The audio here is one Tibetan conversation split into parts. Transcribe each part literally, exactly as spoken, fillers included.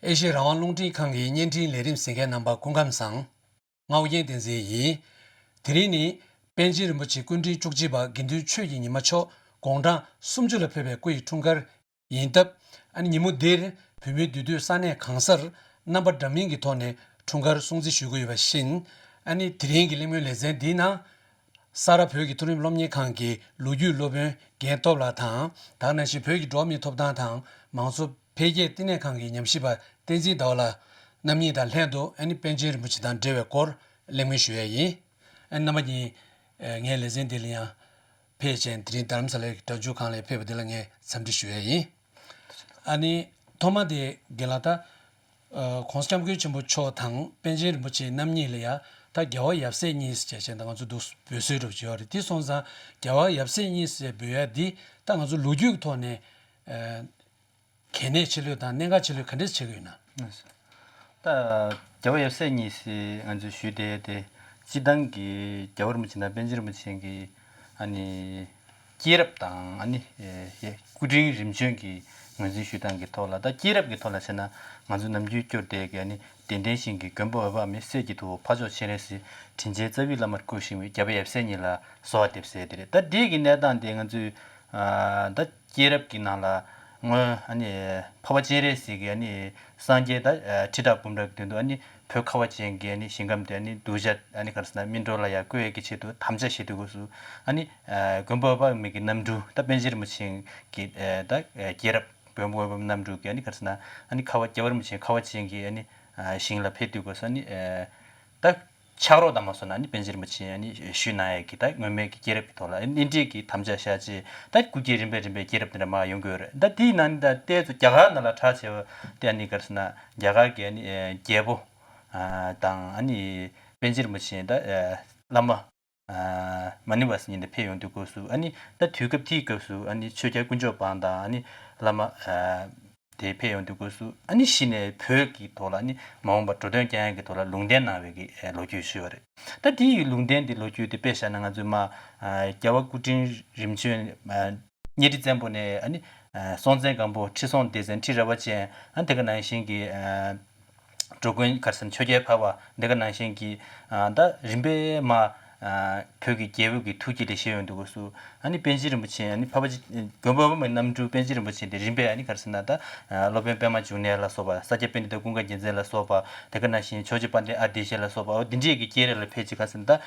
ཨེ་ཤེ་ཡ་རང་དབང་རླུང་འཕྲིན་ཁང་གི་བརྙན་འཕྲིན་ལས་རིམ་གཟིགས་མཁན་རྣམ་པ་སྐུ་ཁམས་བཟང་། ང་ཨོ་རྒྱན་བསྟན་འཛིན་ཡིན། དེ་རིང་ནི་པཎ་ཆེན་རིན་པོ་ཆེ་སྐུ་ཕྲེང་བཅུ་གཅིག་པ་དགེ་འདུན་ཆོས་ཀྱི་ཉི་མ་མཆོག་དགུང་གྲངས་སུམ་ཅུ་ལ་ཕེབས་པའི་སྐུ་ཡི་འཁྲུངས་སྐར་ཡིན་སྟབས། ཨ་ནི་ཉིན་མོ་འདིར་བོད་མིའི་འདུས་སྡོད་ས་གནས་གང་སར་རྣམ་པ་འདྲ་མིན་གྱི་ཐོག་ནས་འཁྲུངས་སྐར་སྲུང་བརྩི་ཞུ་གི་ཡོད་པ་བཞིན། ཨ་ནི་དེ་རིང་གི་གླེང་མོལ་ལེ་ཚན་འདིའི་ནང་། ས་རཱ་བོད་ཀྱི་མཐོ་རིམ་སློབ་གཉེར་ཁང་གི་ལོ་རྒྱུས་སློབ་དཔོན་རྒན་སྟོབས་ལགས་དང་། ད་ག་ནང་བཞིན་བོད་ཀྱི་འགྲོ་བ་མིའི་ཐོབ་ཐང་དང་མང་གཙོ་འཕེལ་རྒྱས་བསྟི་གནས་ཁང་གི་ཉམས་ཞིབ་པ་བསྟན་འཛིན་ཟླ་བ་ལགས་རྣམ་གཉིས་དང་ལྷན་དུ། ཨ་ནི་པཎ་ཆེན་རིན་པོ་ཆེ་དང་འབྲེལ་བའི་སྐོར་གླེང་མོལ་ཞུ་ཡས་ཡིན། ཨ་ནི་རྣམ་པ་གཉིས་ངའི་ལེ་ཚན་འདི་ལ་ཡང་ཕེབས་བྱས། དེ་རིང་རྡ་རམ་ས་ལའི་སྒྲ་སྒྱུར་ཁང་ལ་ཕེབས་པ་འདི་ལ་ངས་འཚམས་འདྲི་ཞུ་ཡས་ཡིན། ཨ་ནི་ཐོག་མ་དེ་རྒན་ལགས། ད་ཨ་༸གོང་ས་༸སྐྱབས་མགོན་ཆེན་པོ་མཆོག་དང་པཎ་ཆེན་རིན་པོ་ཆེ་རྣམ་གཉིས་ལ་ཡ་ད་རྒྱལ་བ་ཡབ་སྲས་གཉིས་ཟེར་བྱས་ད་ང་ཚོ་འདུག་འབོད་སྲོལ་འདྲ་པོ་ཅིག་ཡོད་རེད། དེ་སོང་ཙང་རྒྱལ་བ་ཡབ་སྲས་གཉིས་ཟེར་འབོད་ཡ་འདི་ད་ང་ཚོ་ལོ་རྒྱུས་ཀྱི་ཐོག་ནས་ཨ་གལ་གནད་ཆེ་ལོས་དང་གནད་འགག་ཆེ་ལོས་ག་འདྲས་བྱེད་ཀྱི་ཡོད་ན། ད་རྒྱལ་བ་ཡབ་སྲས་གཉིས་ཟེར་ང་ཚོས་ཞུས་བསྡད་དེ། སྤྱིར་བཏང་གི་རྒྱལ་བ་རིན་པོ་ཆེ་དང་པཎ་ཆེན་རིན་པོ་ཆེ་གི་ཨ་ནི་སྐྱེས་རབས་དང་། ཨ་ནི་ཨེ་སྐུ་ཕྲེང་རིམ་བྱོན་གྱི་ངོས་འཛིན་ཞུ་སྟངས་ཀྱི་ཐོག་ལ། ད་སྐྱེས་རབས་ཀྱི་ཐོག་ལ་བྱས་ན། ང་ཚོ་ནམ་རྒྱུན་སྐྱོར་བསྡད་ཀྱི་ཨ་ནི་གདན་འདྲེན་ཞིང་གི་མགོན་པོ་འོད་དཔག་མེད། སྲས་ཀྱི་ཐུ་བོ་འཕགས་མཆོག་སྤྱན་རས་གཟིགས། དྲིན་ཅན་རྩ་བའི་བླ་མར་བཀུར་ཞིང་བའི་རྒྱལ་བ་ཡབ་སྲས་གཉིས་ལ་གསོལ་བ་འདེབས་ཟེར་དེ་རེད། ད་འདི་གི་གནས་སྟངས་དེ་ང་ཚོས་ཨ་ད་སྐྱེས་རབས་ཀྱི་ནང་ལ་སྔོན་ཨ་ནི་འཕགས་པ་སྤྱན་རས་གཟིགས་ཀྱིས་ཨ་ནི་སངས་རྒྱས་ད་ཨ་ཁྲི་ཕྲག་འབུམ་ཕྲག་གི་མདུན་དུ་ཨ་ནི་བོད་ཁ་བ་ཅན་གྱི་ཨ་ནི་ཞིང་ཁམས་དེ་ཨ་ནི་གདུལ་བྱ་ཨ་ནི་ག་རེ་ཟེར་ན་སྨིན་གྲོལ་ལ་ཡར་བཀོད་ཡས་ཀྱི་ཆེད་དུ་དམ་བཅའ་བཞེས་དུས་སྐབས་སུ། ཨ་ནི་ཨ་མགོན་པོ་འོད་དཔག་མེད་ཀྱི་རྣམ་སྤྲུལ་ད་པཎ་ཆེན་རིན་པོ་ཆེ་གི་ཨ་ད་ཨ་སྐྱེས་རབས་མགོན་པོ་འོད་དཔག་མེད་རྣམ་སྤྲུལ་གྱིས་ཨ་ནི་ག་རེ་ཟེར་ན་ཨ་ནི་ཁ་བ་རྒྱལ་བ་རིན་པོ་ཆེ་ཁ་བ་ཅན་གྱི་ཨ་ནི་ཨ་ཞིང་ལ་ཕེབས་དུས་སྐབས་སུ། ཨ་ནི་ཨ་ད་ཕྱག་རོགས་དང་མ་སོང་ན་ཨ་ནི་པཎ་ཆེན་རིན་པོ་ཆེ་ཨ་ནི་ཞུས་གནང་ཡས་ཀྱི་ད་སྔོན་མའི་གི་སྐྱེས་རབས་ཀྱི་ཐོག་ལ་ཨ་ནི་འདི་འདྲས་ཀྱི་དམ་བཅའ་བཞག་རྗེས། ད་སྐུ་སྐྱེ་རིམ་པས་རིམ་པས་སྐྱེས་རབས་འདི་འདྲ་མར་ཡོང་གི་ཡོད་རེད། ད་དེའི་ནང་ནས་ད་ལྟའི་ཚོ་རྒྱ་གར་ནང་ལ་གྲགས་ཆེ་བ་དེ་ཨ་ནི་ག་རེ་ཟེར་ན་རྒྱ་གར་གྱི་ཨ་ནི་ཨ་རྒྱལ་པོ་ཨ་དང་ཨ་ནི་པཎ་ཆེན་རིན་པོ་ཆེ་ད་ཨ་བླ་མ་ཨ་མ་ཎི་བ་ཟེར་མཁན་དེ་ཕེབས་ཡོང་དུས་སྐབས་སུ། ཨ་ནི་ད་དུས་སྐབས་དེའི་སྐབས་སུ་ཨ་ནི་ཆོས་རྒྱལ་དཀོན་མཆོག་འབངས་དང་ཨ་ནི་བླ་མ་ཨ་དེ་ཕེབས་ཡོང་དུས་སྐབས་སུ། ཨ་ནི་གཞི་ནས་བོད་ཀྱི་ཐོག་ལ་ཨ་ནི་མ་འོངས་པར་འགྲོ་དོན་སྐྱོང་ཡག་གི་ཐོག་ལ་ལུང་བསྟན་གནང་བའི་གི་ཨ་ལོ་རྒྱུས་ཞུས་པ་རེད། ད་དེའི་ལུང་བསྟན་དེ་ལོ་རྒྱུས་དེ་དཔེ་བཞག་ན། ང་ཚོས་མ་ཨ་རྒྱལ་བ་སྐུ་ཕྲེང་རིམ་བྱོན་ཨ་གཉའ་ཁྲི་བཙན་པོ་ནས་ཨ་ནི་ཨ་སྲོང་བཙན་སྒམ་པོ། ཁྲི་སྲོང་ལྡེ་བཙན། ཁྲི་རལ་པ་ཅན། ཨ་དེ་ག་ནང་བཞིན་གྱི་ཨ་འགྲོ་མགོན་ག་རེ་ཟེར་ན་ཆོས་རྒྱལ་འཕགས་པ། དེ་ག་ནང་བཞིན་གྱི་ཨ་ད་རིམ་པས་མར་ཨ་བོད་ཀྱི་རྒྱལ་པོ་གི་ཐུགས་བསྐྱེད་ལས་བཞེས་ཡོང་དུས་སྐབས་སུ། ཨ་ནི་པཎ་ཆེན་རིན་པོ་ཆེ་ཨ་ནི་འཕགས་པ་ཅི་མགོན་པོ་འོད་དཔག་མེད་རྣམ་སྤྲུལ་པཎ་ཆེན་རིན་པོ་ཆེ་དེ་རིམ་པས་ཨ་ནི་ག་རེ་ཟེར་ན་ད་ཨ་སློབ་དཔོན་པདྨ་འབྱུང་གནས་ལ་སོགས་པ། ས་སྐྱ་པཎྜི་ཏ་ཀུན་དགའ་རྒྱལ་མཚན་ལ་སོགས་པ། དེ་ག་ནང་བཞིན་ཆོས་རྗེ་དཔལ་ལྡན་ཨ་ཏི་ཤ་ལ་སོགས་པ། འོ་དེ་འདྲས་ཀྱི་སྐྱེས་རབས་ལ་ཕལ་ཆེར་ག་རེ་ཟེར་ན་ད་ཨ་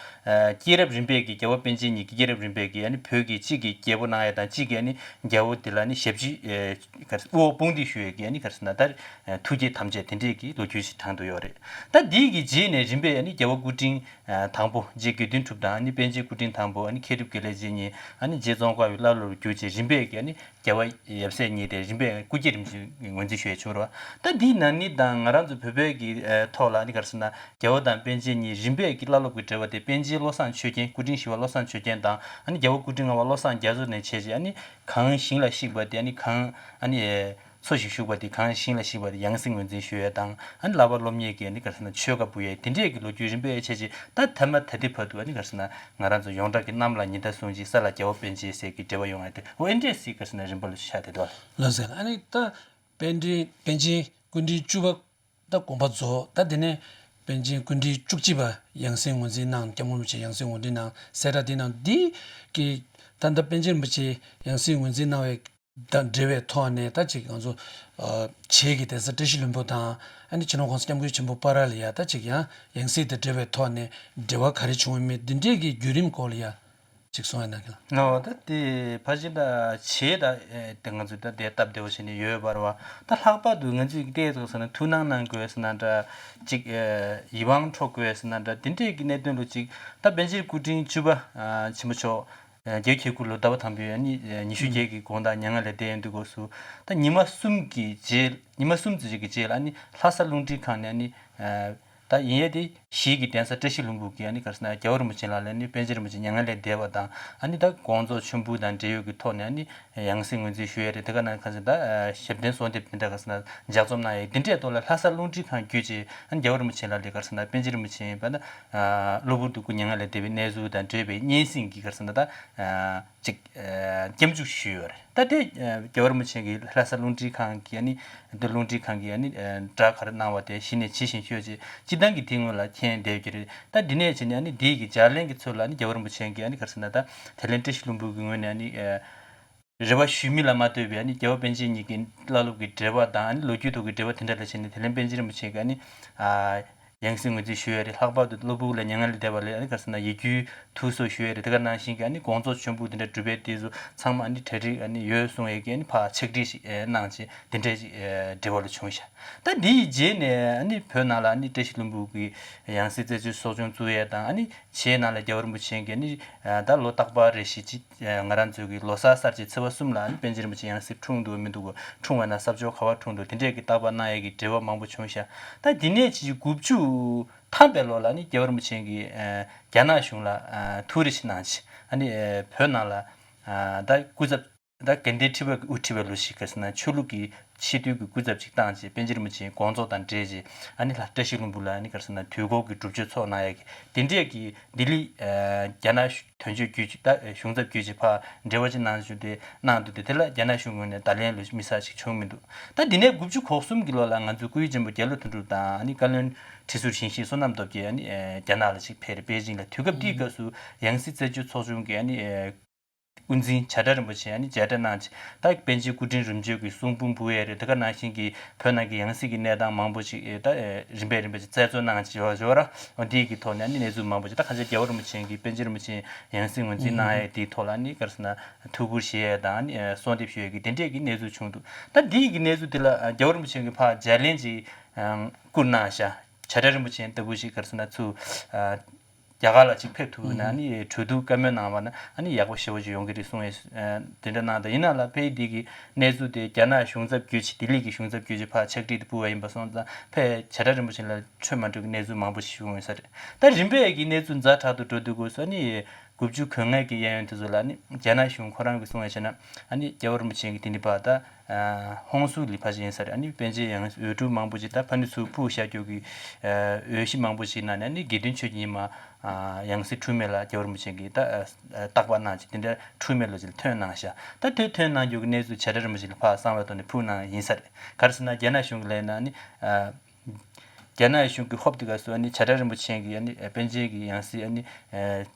སྐྱེས་རབས་རིམ་པས་ཀྱི་རྒྱལ་བ་པཎ་ཆེན་གཉིས་ཀྱི་སྐྱེས་རབས་རིམ་པས་ཀྱི་ཨ་ནི་བོད་ཀྱི་གཅིག་གི་རྒྱལ་པོ་གནང་ཡ་དང་གཅིག་གི་ཨ་ནི་རྒྱལ་པོ་དེ་ལ་ཨ་ནི་ཞབས་ཕྱི་ཨེ་ག་རེ་ཟེར་དབུ་འོག་དཔུང་འདེགས་ཞུ་ཡས་ཀྱི་ཨ་ནི་ག་རེ་ཟེར་ན་ད་ཨ་ཐུགས་བསྐྱེད་དམ་བཅའ་དེ་འདྲས་ཀྱི་ལོ་རྒྱུས་ཤིག་དྲངས་བསྡད་ཡོད་རེད། ད་འདི་གི་རྗེས་ནས་རིམ་པས་ཨ་ནི་རྒྱལ་བ་སྐུ་ཕྲེང་ཨ་དང་པོ་རྗེ་དགེ་འདུན་གྲུབ་དང་། ཨ་ནི་པཎ་ཆེན་སྐུ་ཕྲེང་དང་པོ་ཨ་ནི་མཁས་གྲུབ་དགེ་ལེགས་རྗེ་གཉིས། ཨ་ནི་རྗེ་ཙོང་ཁ་པའི་བླ་སློབ་ལ་གྱུར་ཅིག་རིམ་པས་ཀྱི་ཨ་ནི་རྒྱལ་བ་ཡབ་སྲས་གཉིས་དེ་རིམ་པས་སྐུ་སྐྱེ་རིམ་བྱོན་ངོས་འཛིན་ཞུ་ཡས་བྱུང་རེད་བ། ད་འདིའི་ནང་ནས་ད་ང་རང་ཚོ་བོད་པའི་གི་ཨ་ཐོག་ལ་ཨ་ནི་ག་རེ་ཟེར་ན་རྒྱལ་བ་དང་པཎ་ཆེན་གཉིས་རིམ་པས་ཀྱི་བླ་སློབ་ཀྱི་འབྲེལ་བ་དེ་པཎ་ཆེན་བློ་བཟང་ཆོས་རྒྱན། སྐུ་ཕྲེང་བཞི་པ་བློ་བཟང་ཆོས་རྒྱན་དང་། ཨ་ནི་རྒྱལ་བ་སྐུ་ཕྲེང་ལྔ་པ་བློ་བཟང་རྒྱ་མཚོ་ནས་བྱས་རྗེས། ཨ་ནི་གང་ཞིང་ལ་གཤེགས་པ་དེ་ཨ་ནི་གང་ཨ་ནི་ཨེ་འཚོ་ཞིང་བཞུགས་པ་དེ་གང་ཞིང་ལ་གཤེགས་པ་དེ་ཡང་སྲིད་ངོས་འཛིན་ཞུ་ཡས་དང་། ཨ་ནི་བསླབ་པ་སློབ་གཉེར་གྱི་ཨ་ནི་ག་རེ་ཟེར་ན་ཆོས་བཀའ་འབུལ་ཡས་དེ་འདྲས་ཀྱི་ལོ་རྒྱུས་རིམ་པས་བྱས་རྗེས། ད་ཐ་མ་ད་ལྟའི་བར་དུ་ཨ་ནི་ག་རེ་ཟེར་ན་ང་རང་ཚོ་ཡོངས་གྲགས་ཀྱི་གནམ་ལ་ཉི་ཟླ་ཟུང་གཅིག་ས་ལ་རྒྱལ་བ་པཎ་ཆེན་ཟེར་གྱི་འབྲེལ་བ་ཡོང་ཡས་དེ། འོ་ཨེ་འདྲས་སི་ག་རེ་ཟེར་ན་རིམ་པ་ལ་ཆགས་བསྡད་འདུག་ལགས་སོ། ཨ་ནི་ད་པཎ་ཆེན་པཎ་ཆེན་སྐུ་ཕྲེང་བཅུ་པ་ད་དགོངས་པ་རྫོགས། ད་དེ་ནས་པཎ་ཆེན་སྐུ་ཕྲེང་བཅུ་གཅིག་པ་ཡང་སྲིད་ངོས་འཛིན་གནང་། སྐྱབས་མགོན་རིན་པོ་ཆེ་ཡང་སྲིད་ངོས་འཛིན་གནང་གསལ་བསྒྲགས་དེ་གནང་། འདི་གི་ད་ལྟ་པཎ་ཆེན་རིན་པོ་ཆེ་ཡང་སྲིད་ངོས་འཛིན་གནང་བའི་དང་འབྲེལ་བའི་ཐོག་ནས་ད་ཅིག་ང་ཚོ་ཨ་བྱེས་ཀྱི་གདན་ས་བཀྲ་ཤིས་ལྷུན་པོ་དང་། ཨ་ནི་སྤྱི་ནོར་༸གོང་ས་༸སྐྱབས་མགོན་ཆེན་པོ་བར་ལ་ཡ་ད་ཅིག་ཡང་ཡང་སྲིད་དང་འབྲེལ་བའི་ཐོག་ནས་འབྲེལ་བ་ག་རེ་བྱུང་ཡོད་མེད་འདི་འདྲས་ཀྱི་བརྒྱུད་རིམ་སྐོར་ལ་ཡ་ཅིག་གསུང་ཡ་གནང་གི་ལགས། ཨོ་ད་དེ་ཕལ་ཆེར་ད་བྱེས་ད་ཨེ་དེ་ང་ཚོས་ད་དེ་སྟབས་བདེ་བོ་བྱས་ནས་ཡོད་པ་རེད་བ། ད་ལྷག་པར་དུ་ང་ཚོས་དེ་ཚོ་ཟེར་ན་ཐུགས་སྣང་གནང་དགོས་ཟེར་ན་འདྲ། ཅིག་ཨེ་ཡིད་དབང་འཕྲོག་དགོས་ཟེར་ན་འདྲ། དེ་འདྲས་ཀྱི་གནད་དོན་ལ་ཅིག་ད་པཎ་ཆེན་སྐུ་ཕྲེང་བཅུ་པ་ཨ་ཆེན་པོ་མཆོག་རྒྱལ་བའི་ཁྱེད་སྐུ་ལོ་ཟླ་བ་དང་པོའི་ཨ་ནི་ཉི་ཤུ་ཨུམ་བརྒྱད་ཀྱི་དགོང་དག་མྱ་ངན་ལས་འདས་ཡོང་དུས་སྐབས་སུ། ད་ཉི་མ་གསུམ་གྱི་རྗེས། ཉི་མ་གསུམ་ཙམ་ཅིག་གི་རྗེས་ལ་ཨ་ནི་ལྷ་ས་རླུང་འཕྲིན་ཁང་ནས་ཨ་ནི་ཨ་ད་ཡིན་ཡས་དེ་གཞིས་ཀྱི་གདན་ས་བཀྲ་ཤིས་ལྷུན་པོ་གི་ཨ་ནི་ག་རེ་ཟེར་ན་རྒྱལ་བ་རིན་པོ་ཆེ་ལགས་ལ་ཨ་ནི་པཎ་ཆེན་རིན་པོ་ཆེ་མྱ་ངན་ལས་འདས་པ་དང་། ཨ་ནི་ད་དགོངས་རྫོགས་མཆོད་འབུལ་དང་འབྲེལ་ཡོད་ཀྱི་ཐོག་ནས་ཨ་ནི་ཡང་སྲིད་ངོས་འཛིན་ཞུ་ཡས་རེད། དེ་ག་ནང་ག་རེ་ཟེར་ན་ད་ཞབས་བརྟན་གསོལ་འདེབས་དེ་འདྲ་ག་རེ་ཟེར་ན་ལྗགས་རྩོམ་གནང་ཡས་དེ་འདྲའི་ཐོག་ལ་ལྷ་ས་རླུང་འཕྲིན་ཁང་བརྒྱུད་ཅིག་ཨ་ནི་རྒྱལ་བ་རིན་པོ་ཆེ་ལགས་ལ་ག་རེ་ཟེར་ན་པཎ་ཆེན་རིན་པོ་ཆེ་ཡིན་པ་ན་གློ་བུར་དུ་སྐུ་མྱ་ངན་ལས་འདས་པའི་གནས་ཚུལ་དང་འབྲེལ་བའི་སྙན་སེང་གི་ག་རེ་ཟེར་ན་ད་ཅིག་སྐྱབས་འཇུག་ཞུས་ཡོད་རེད། ད་དེ་རྒྱལ་བ་རིན་པོ་ཆེ་གིས་ལྷ་ས་རླུང་འཕྲིན་ཁང་གི་ཨ་ནི་འདི་རླུང་འཕྲིན་ཁང་གི་ཨ་ནི་བསྒྲགས་ག་རེ་གནང་བ་དེ་གཞི་ནས་ཇི་བཞིན་ཤོད་ཅིག་སྤྱི་བཏང་གི་དེ་སྔོན་ལ་མཁྱེན་བསྡད་ཀྱི་རེད། ད་འདི་ནས་བྱས་ནས་ཨ་ནི་འདི་གི་ལྗགས་ལན་གྱི་ཚུལ་ལ་ཨ་ནི་རྒྱལ་བ་རིན་པོ་ཆེ་གིས་ཨ་ནི་ག་རེ་ཟེར་ན་ད་དེ་ལན་བཀྲ་ཤིས་ལྷུན་པོ་གི་ངོས་ནས་ཨ་ནི། རེ་བ་ཞུས་མིན་ལ་མ་ལྟོས་པའི་ཨ་ནི་རྒྱལ་བ་པཎ་ཆེན་ཉིད་ཀྱི་བླ་སློབ་ཀྱི་འབྲེལ་བ་དང་ཨ་ནི་ལོ་རྒྱུས་ཐོག་གི་འབྲེལ་བ་དེ་འདྲ་ལ་བྱས་ནས་དེ་ལན་པཎ་ཆེན་རིན་པོ་ཆེ་གིས་ཨ་ནི་ཨ་ཡང་སྲིད་ངོས་འཛིན་ཞུས་ཡོད་རེད། ལྷག་པར་དུ་སློབ་ཕྲུག་ལ་མྱ་ངན་ལས་འདས་པ་ལ་ཨ་ནི་ག་རེ་ཟེར་ན་ཡིད་སྐྱོའི་ཐུགས་གསོ་ཞུས་ཡོད་རེད། དེ་ག་ནང་བཞིན་གྱི་ཨ་ནི་དགོངས་རྫོགས་ཆེན་པོ་དེ་འདྲ་སྒྲུབ་པའི་དེ་ཚོ་ཚང་མ་ཨ་ནི་གྲ་སྒྲིག་ཨ་ནི་ཡོད་གསུང་ཡས་ཀྱི་ཨ་ནི་ཕར་ཕྱག་བྲིས་ཤིག་ཨེ་གནང་བྱས་དེ་འདྲའི་ཅིག་ཨེ་འབྲེལ་བ་ལ་བྱུང་ཤག་ད་འདིའི་རྗེས་ནས་ཨ་ནི་བོད་ནང་ལ་ཨ་ནི་བཀྲ་ཤིས་ལྷུན་པོ་གི་ཡང་སྲིད་རྩད་གཅོད་ཚོགས་ཆུང་བཙུགས་ཡས་དང་ཨ་ནི་ཆེས་ནང་ལ་རྒྱལ་བ་རིན་པོ་ཆེ་གིས་ནི་ད་ལོ་རྟག་པར་རེ་བཞིན་ཅིག་ང་རང་ཚོའི་གི་ལོ་གསར་གསར་བརྗེ་ཚེས་པ་གསུམ་ལ་ནི་པཎ་ཆེན་རིན་པོ་ཆེ་ཡང་སྲིད་འཁྲུངས་འདུག་མི་འདུག་གོ་འཁྲུངས་པ་ན་ས་ཕྱོགས་ག་པར་འཁྲུངས་འདུག་དེ་འདྲས་ཀྱི་རྟག་པར་གནང་ཡས་ཀྱི་འབྲེལ་བ་མང་པོ་བྱུང་ཤག་ད་འདི་ནས་ཕྱིན་ཅི་དགུ་བཅུ་ཐམ་པའི་ལོ་ལ་ནི་རྒྱལ་བ་རིན་པོ་ཆེ་གིས་རྒྱ་ནག་གཞུང་ལ་ཐུགས་རེ་ཞིག་གནང་ཅི་ཨ་ནི་བོད་ནང་ལ་ད་སྐུ་ཚབ། ད་དགེ་ལྡན་ཁྲི་པ་གི་དབུ་ཁྲིད་པའི་ལོ་ཞིག་ག་རེ་ཟེར་ན་ཆོས་ལུགས་ཀྱི་ཆེས་མཐོའི་གི་སྐུ་ཚབ་ཅིག་བཏང་རྗེས་པཎ་ཆེན་རིན་པོ་ཆེའི་དགོངས་རྫོགས་དང་འབྲེལ་རྗེས་ཨ་ནི་ལྷ་བཀྲ་ཤིས་ལྷུན་པོ་ལ་ཨ་ནི་ག་རེ་ཟེར་ན་དུས་འཁོར་གྱི་སྒྲུབ་མཆོད་ཚོགས་གནང་ཡག་གི་དེ་འདྲས་ཀྱི་ལྡི་ལི་རྒྱ་ནག་དོན་གཅོད་བརྒྱུད་ཅིག་ད་གཞུང་ཚབ་བརྒྱུད་ཅིག་ཕར་འབྲེལ་བ་ཅིག་གནང་རྒྱུ་དེ་གནང་འདུག་དེ་དེ་ལ་རྒྱ་ནག་གཞུང་ངོས་ནས་བརྡ་ལན་ལོ་མི་གསར་ཞིག་བྱུང་མི་འདུག་ད་འདི་ནས་དགུ་བཅུ་གོ་གསུམ་གྱི་ལོ་ལ་ང་ཚོའི་སྐུ་ཡི་འཇམ་དཔལ་རྒྱ་ལོ་དོན་གྲུབ་དང་ཨ་ནི་བཀའ་བློན་ཁྲི་ཟུར་ཞིང་གཤེགས་བསོད་ནམས་སྟོབས་རྒྱས་ཨ་ནི་རྒྱ་ནག་ལ་ཅིག་ཕེབས་རེད། པེ་ཅིང་ལ། དུས་སྐབས་དེའི་སྐབས་སུ་ཡང་སྲིད་རྩད་གཅོད་ཚོགས་ཆུང་གི་ཨ་ནི། དབུ་འཛིན་བྱ་བྲལ་རིན་པོ་ཆེ་ཨ་ནི་མཇལ་འཕྲད་གནང་ཅིག་ད་པཎ་ཆེན་སྐུ་ཕྲེང་རིམ་བྱོན་གྱི་གསུང་འབུམ་འབུལ་ཡས་རེད། དེ་ག་ནང་བཞིན་གྱི་བོད་ནང་གི་ཡང་སྲིད་ཀྱི་གནས་སྟངས་མང་པོ་ཞིག་ད་རིམ་པས་རིམ་པས་ཅིག་རྩད་གཅོད་གནང་ཅིག་ཡོད་ཡོད་ར། འོ་འདི་གི་ཐོག་ནས་ཨ་ནི་གནས་ཚུལ་མང་པོ་ཞིག་ད་གང་ཅི་རྒྱལ་བ་རིན་པོ་ཆེ་གིས་པཎ་ཆེན་རིན་པོ་ཆེ་ཡང་སྲིད་ངོས་འཛིན་གནང་ཡས་དེའི་ཐོག་ལ་ཨ་ནི་ག་རེ་ཟེར་ན་ཐུགས་ཁུར་བཞེས་ཡས་དང་ཨ་ནི་གསོལ་འདེབས་ཞུ་ཡས་ཀྱི་དེ་འདྲས་ཀྱི་གནས་ཚུལ་བྱུང་འདུག་ད་འདི་གི་གནས་ཚུལ་དེ་ལ་རྒྱལ་བ་རིན་པོ་ཆེ་གིས་ཕར་བརྗེ་ལེན་ཅིག་བསྐུར་གནང་བཞག་བྱ་བྲལ་རིན་པོ་ཆེ་ལྟ་བུ་ཞིག་ག་རེ་ཟེར་ན་ཚུར། རྒྱ་གར་ལ་ཅིག་ཕེབས་ཐུབ་ན་ཨ་ནི་གྲོས་བསྡུར་བཀའ་མོལ་གནང་བ་ན་ཨ་ནི་ཡག་པོ་ཞེ་པོ་ཅིག་ཡོང་གི་རེད་གསུངས་ཡས་དེ་འདྲ་གནང་། ད་ཡིན་ན་ལ་ཕེབས་འདི་གི་གནས་ཚུལ་དེ་རྒྱ་ནག་གཞུང་ཚབ་བརྒྱུད་ཅིག་ལྡི་ལི་གི་གཞུང་ཚབ་བརྒྱུད་ཅིག་ཕར་ཕྱག་བྲིས་དེ་ཕུལ་བ་ཡིན་པ་སོང་ཙང་ཕེབས་བྱ་བྲལ་རིན་པོ་ཆེ་ལ་འཕྲོད་མ་འགྲོ་གི་གནས་ཚུལ་མང་པོ་ཞིག་བྱུང་ཡོད་ས་རེད། ད་རིམ་པས་ཀྱི་གནས་ཚུལ་ཛ་དྲག་ཏུ་འགྲོ་དུས་སྐབས་སུ་ཨ་ནི་དགུ་བཅུ་གོ་ལྔ་གི་གཡས་གཡོན་དེ་ཚོ་ལ་ཨ་ནི་རྒྱ་ནག་གཞུང་ཁོ་རང་གིས་གསུངས་པ་བྱས་ན་ཨ་ནི་རྒྱལ་བ་རིན་པོ་ཆེ་གིས་དེ་འདི་བར་ད། ཧོན་སུར་ལི་ཕ་ཅིག་ཡིན་ས་རེད། ཨ་ནི་པཎ་ཆེན་ཡང་འོས་སྒྲུབ་མང་པོ་ཅིག་ད་ཕ་ནི་ཚུར་ཕུལ་བཞག་རྒྱུ་གི་འོས་གཞི་མང་པོ་ཞིག་ནང་ནས་ཨ་ནི་དགེ་འདུན་ཆོས་ཀྱི་ཉི་མ་ཡང་སྲིད་འཁྲུལ་མེད་ལ་རྒྱལ་བ་རིན་པོ་ཆེ་གིས་ད་རྟག་པར་གནང་ཅིག་དེ་འདྲ་འཁྲུལ་མེད་ལོ་ཅིག་ལ་ཐོན་གནང་ཤག་ད་དེ་ཐོན་གནང་རྒྱུ་གི་གནས་ཚུལ་བྱ་བྲལ་རིན་པོ་ཆེ་ལ་ཕར་གསང་བའི་ཐོག་ནས་ཕུལ་གནང་ཡིན་ས་རེད། ག་རེ་ཟེར་ན་རྒྱ་ནག་གཞུང་གི་ལན་ན་ཨ་ནི། རྒྱ་ནག་གཞུང་གིས་ཧོབ་དེ་ག་སུ་ཨ་ནི་བྱ་བྲལ་རིན་པོ་ཆེ་གིས་ཨ་ནི་པཎ་ཆེན་གྱི་ཡང་སྲིད་ཨ་ནི་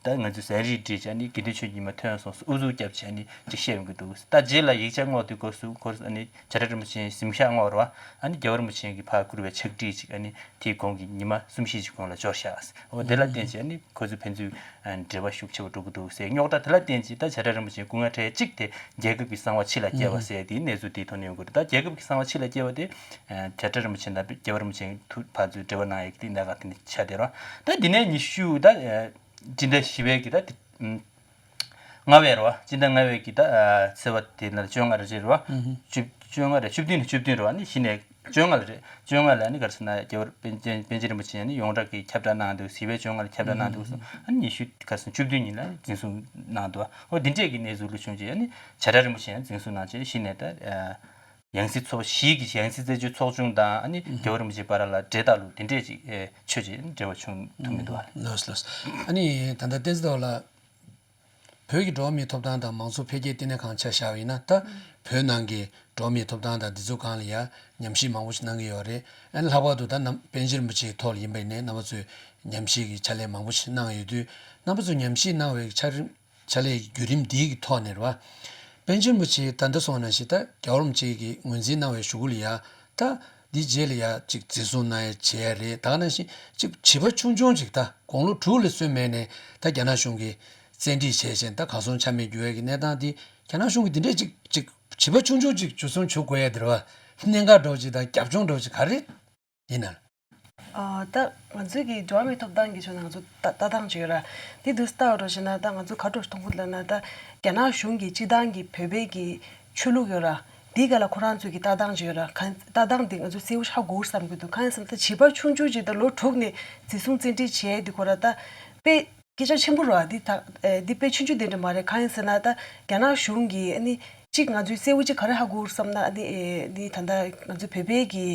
ད་ང་ཚོས་ཟན་རིལ་སྦྲེལ་བྱས་ཨ་ནི་དགེ་འདུན་ཆོས་ཀྱི་ཉི་མ་ཐོན་སོང་ཟེར་ཨུ་ཚུགས་བརྒྱབ་བྱས་ཨ་ནི་ཅིག་བཤད་ཡོང་གི་འདུག་ད་རྗེས་ལ་ཡིག་ཆ་བསྔོག་དུས་སྐབས་སུ་ཁོ་ཨ་ནི་བྱ་བྲལ་རིན་པོ་ཆེའི་གཟིམ་ཤག་བསྔོག་རེད་བ། ཨ་ནི་རྒྱལ་བ་རིན་པོ་ཆེ་གིས་ཕར་བསྐུར་བའི་ཕྱག་བྲིས་ཅིག་ཨ་ནི་དེའི་གོང་གི་ཉི་མ་གསུམ་བཞི་ཅིག་གོང་ལ་འབྱོར་ཤག་འོ་དེ་ལ་བརྟེན་བྱས་ཨ་ནི་ཁོ་ཚོ་ཕན་ཚུན་འབྲེལ་བ་ཤུགས་ཆེ་བ་འགྲོ་གི་འདུག་ཟེར་རྙོག་དྲ་དེ་ལ་བརྟེན་བྱས་ད་བྱ་བྲལ་རིན་པོ་ཆེ་སྐུ་ངལ་འཕྲད་གཅིག་དེ་རྒྱལ་ཁབ་ཀྱི་གསང་བ་ཕྱི་ལ་སྐྱེལ་བ་ཟེར་དེའི་གནས་ཚུལ་དེའི་ཐོག་ནས་ཡོང་གི་རེད། ད་རྒྱལ་ཁབ་ཀྱི་གསང་བ་ཕྱི་ལ་སྐྱེལ་བ་དེ་བྱ་བྲལ་རིན་པོ་ཆེ་དང་རྒྱལ་བ་རིན་པོ་ཆེ་ཐུག་ཕར་ཚུར་འབྲེལ་བ་གནང་ཡས་ཀྱི་དེ་གནད་འགག་དེ་འདྲ་ཆགས་བསྡད་རེད། ད་འདི་ནས་ཉི་ཤུ་ད་སྤྱི་ཟླ་བཞི་པའི་གི་ད་དེ་ལྔ་པའི་རེད་བ། སྤྱི་ཟླ་ལྔ་པའི་གི་ད་ཚེས་པ་དེ་ན་བཅོ་ལྔ་རེད་རེད་བ། བཅུ་བཅོ་ལྔ་རེད། བཅུ་བདུན་ནས་བཅུ་བདུན་རེད་བ། ནི་གཞི་ནས་བཅོ་ལྔ་ལ་རེད། བཅོ་ལྔ་ལ་ནི་ག་རེ་ཟེར་ན་རྒྱལ་བ་པཎ་ཆེན་པཎ་ཆེན་རིན་པོ་ཆེ་ནི་ཡོངས་གྲགས་ཀྱི་ཁྱབ་བསྒྲགས་གནང་འདུག་བཞི་པའི་བཅོ་ལྔ་ལ་ཁྱབ་བསྒྲགས་གནང་འདུག་སོང་། ཨ་ནི་ཉི་ཤུ་ག་རེ་ཟེར་བཅུ་བདུན་ཉིན་ལ་འཛིན་བཟུང་གནང་འདུག་ཨོ་འདི་འདྲས་ཀྱི་གནས་ཚུལ་ལ་བྱུང་རྗེས་ཨ་ནི་བྱ་བྲལ་རིན་པོ་ཆེ་ཡང་འཛིན་བཟུང་གནང་རྗེས་གཞི་ནས་ད་ཡང་སྲིད་ཚོགས་བཞི་གི་ཡང་སྲིད་རྩད་གཅོད་ཚོགས་ཆུང་དང་ཨ་ནི་རྒྱལ་བ་རིན་པོ་ཆེ་བར་ལ་འབྲེལ་ཐག་ལུགས་དེ་འདྲས་ཅིག་ཆོད་ཅིག་འབྲེལ་བ་བྱུང་ཐུབ་མི་འདུག་ཨ། ལགས་སོ་ལགས་སོ། ཨ་ནི་ད་ལྟ་བསྟན་འཛིན་ལགས། བོད་ཀྱི་འགྲོ་བ་མིའི་ཐོབ་ཐང་དང་མང་གཙོ་འཕེལ་རྒྱས་ལྟེ་གནས་ཁང་ཆ་བཞག་པ་ཡིན་ན་ད་བོད་ནང་གི་འགྲོ་བ་མིའི་ཐོབ་ཐང་དང་འདི་ཚོ་སྒང་ལ་ཡ་ཉམས་ཞིབ་མང་པོ་ཞིག་གནང་གི་ཡོད་རེད། ཨ་ནི་ལྷག་པར་དུ་ད་ནམ་པཎ་ཆེན་རིན་པོ་ཆེའི་ཐོག་ལ་ཡིན་པ་ཡིན་ནའི་རྣམ་པ་ཚོས་ཉམས་ཞིབ་ཀྱི་ཕྱག་ལས་མང་པོ་ཞིག་གནང་ཡོད་དུས་རྣམ་པ་ཚོས་ཉམས་ཞིབ་གནང་བའི་ཕྱག་རིམ་ཕྱག་ལས་ཀྱི་བརྒྱུད་རིམ་འདིའི་གི་ཐོག་ནས་རེད་བ། པཎ་ཆེན་རིན་པོ་ཆེ་ད་ལྟ་སོང་ནང་བཞིན་ད་རྒྱལ་བ་རིན་པོ་ཆེ་གིས་ངོས་འཛིན་གནང་བའི་གཞུག་གུ་ལ་ཡ་ད་འདི་རྗེས་ལ་ཡ་གཅིག་འཛིན་བཟུང་གནང་ཡ་བྱས་རེད། ད་ག་ནང་བཞིན་གཅིག་བྱིས་པ་ཆུང་ཆུང་ཅིག་ད་དགུང་ལོ་དྲུག་ལ་སོན་མེད་ནས་ད་རྒྱ་ནག་གཞུང་གིས་བཙན་ཁྲིད་བྱས་བྱས་ད་གར་སོང་ཆ་མེད་གྱུར་ཡ་གི་གནས་སྟངས་འདི་རྒྱ་ནག་གཞུང་གིས་འདི་འདྲས་ཅིག་ཅིག་བྱིས་པ་ཆུང་ཆུང་ཅིག་འཇུ་བཟུང་བྱེད་དགོས་ཡ་འདི་རེད་བ། གནད་འགག་འདྲ་བོ་ཅིག་དང་རྒྱབ་ལྗོངས་འདྲ་བོ་ཅིག་ག་རེ་ཡིན་ན། ཨ་ད་ང་ཚོའི་གི་འགྲོ་བ་མིའི་ཐོབ་ཐང་གི་ཕྱོགས་ནས་ང་ཚོ་ལྟ་ལྟ་སྟངས་ཅིག་ཡོད་ར། དེ་དུས་ལྟ་བ་འགྲོ་བྱས་ན་ད་ང་ཚོ་ག་འགྲོ་མཐོང་གི་ལབ་ན་ད་རྒྱ་ནག་གཞུང་གིས་སྤྱི་བཏང་གི་བོད་པའི་གི་ཆོས་ལུགས་ཡོད་ར། དེའི་སྒང་ལ་ཁོ་རང་ཚོའི་གི་ལྟ་སྟངས་ཅིག་ཡོད་ར། གང་ལྟ་སྟངས་དེ་ང་ཚོ་གསལ་པོ་ཧ་གོ་བསམ་གི་འདུག་གང་ཡིན་ཟེར་ན་ད་བྱིས་པ་ཆུང་ཆུང་ཅིག་ད་ལོ་དྲུག་ནས་འཛིན་བཟུང་བཙན་ཁྲིད་བྱས་དེ་ཁོ་ར་ད་དཔེ་སྐད་ཆ་ཆེན་པོ་རེད་བ། འདི་ད་ཨེ་འདི་དཔེ་ཆུང་ཆུང་དེ་འདྲ་མ་རེད། གང་ཡིན་ཟེར་ན་ད་རྒྱ་ནག་གཞུང་གིས་ཨ་ནི་གཅིག་ང་ཚོའི་གསལ་པོ་གཅིག་ག་རེ་ཧ་གོ་བསམ་ན་ཨ་ནི་ཨེ་འདི་ད་ལྟ་ང་ཚོ་བོད་པའི་གི་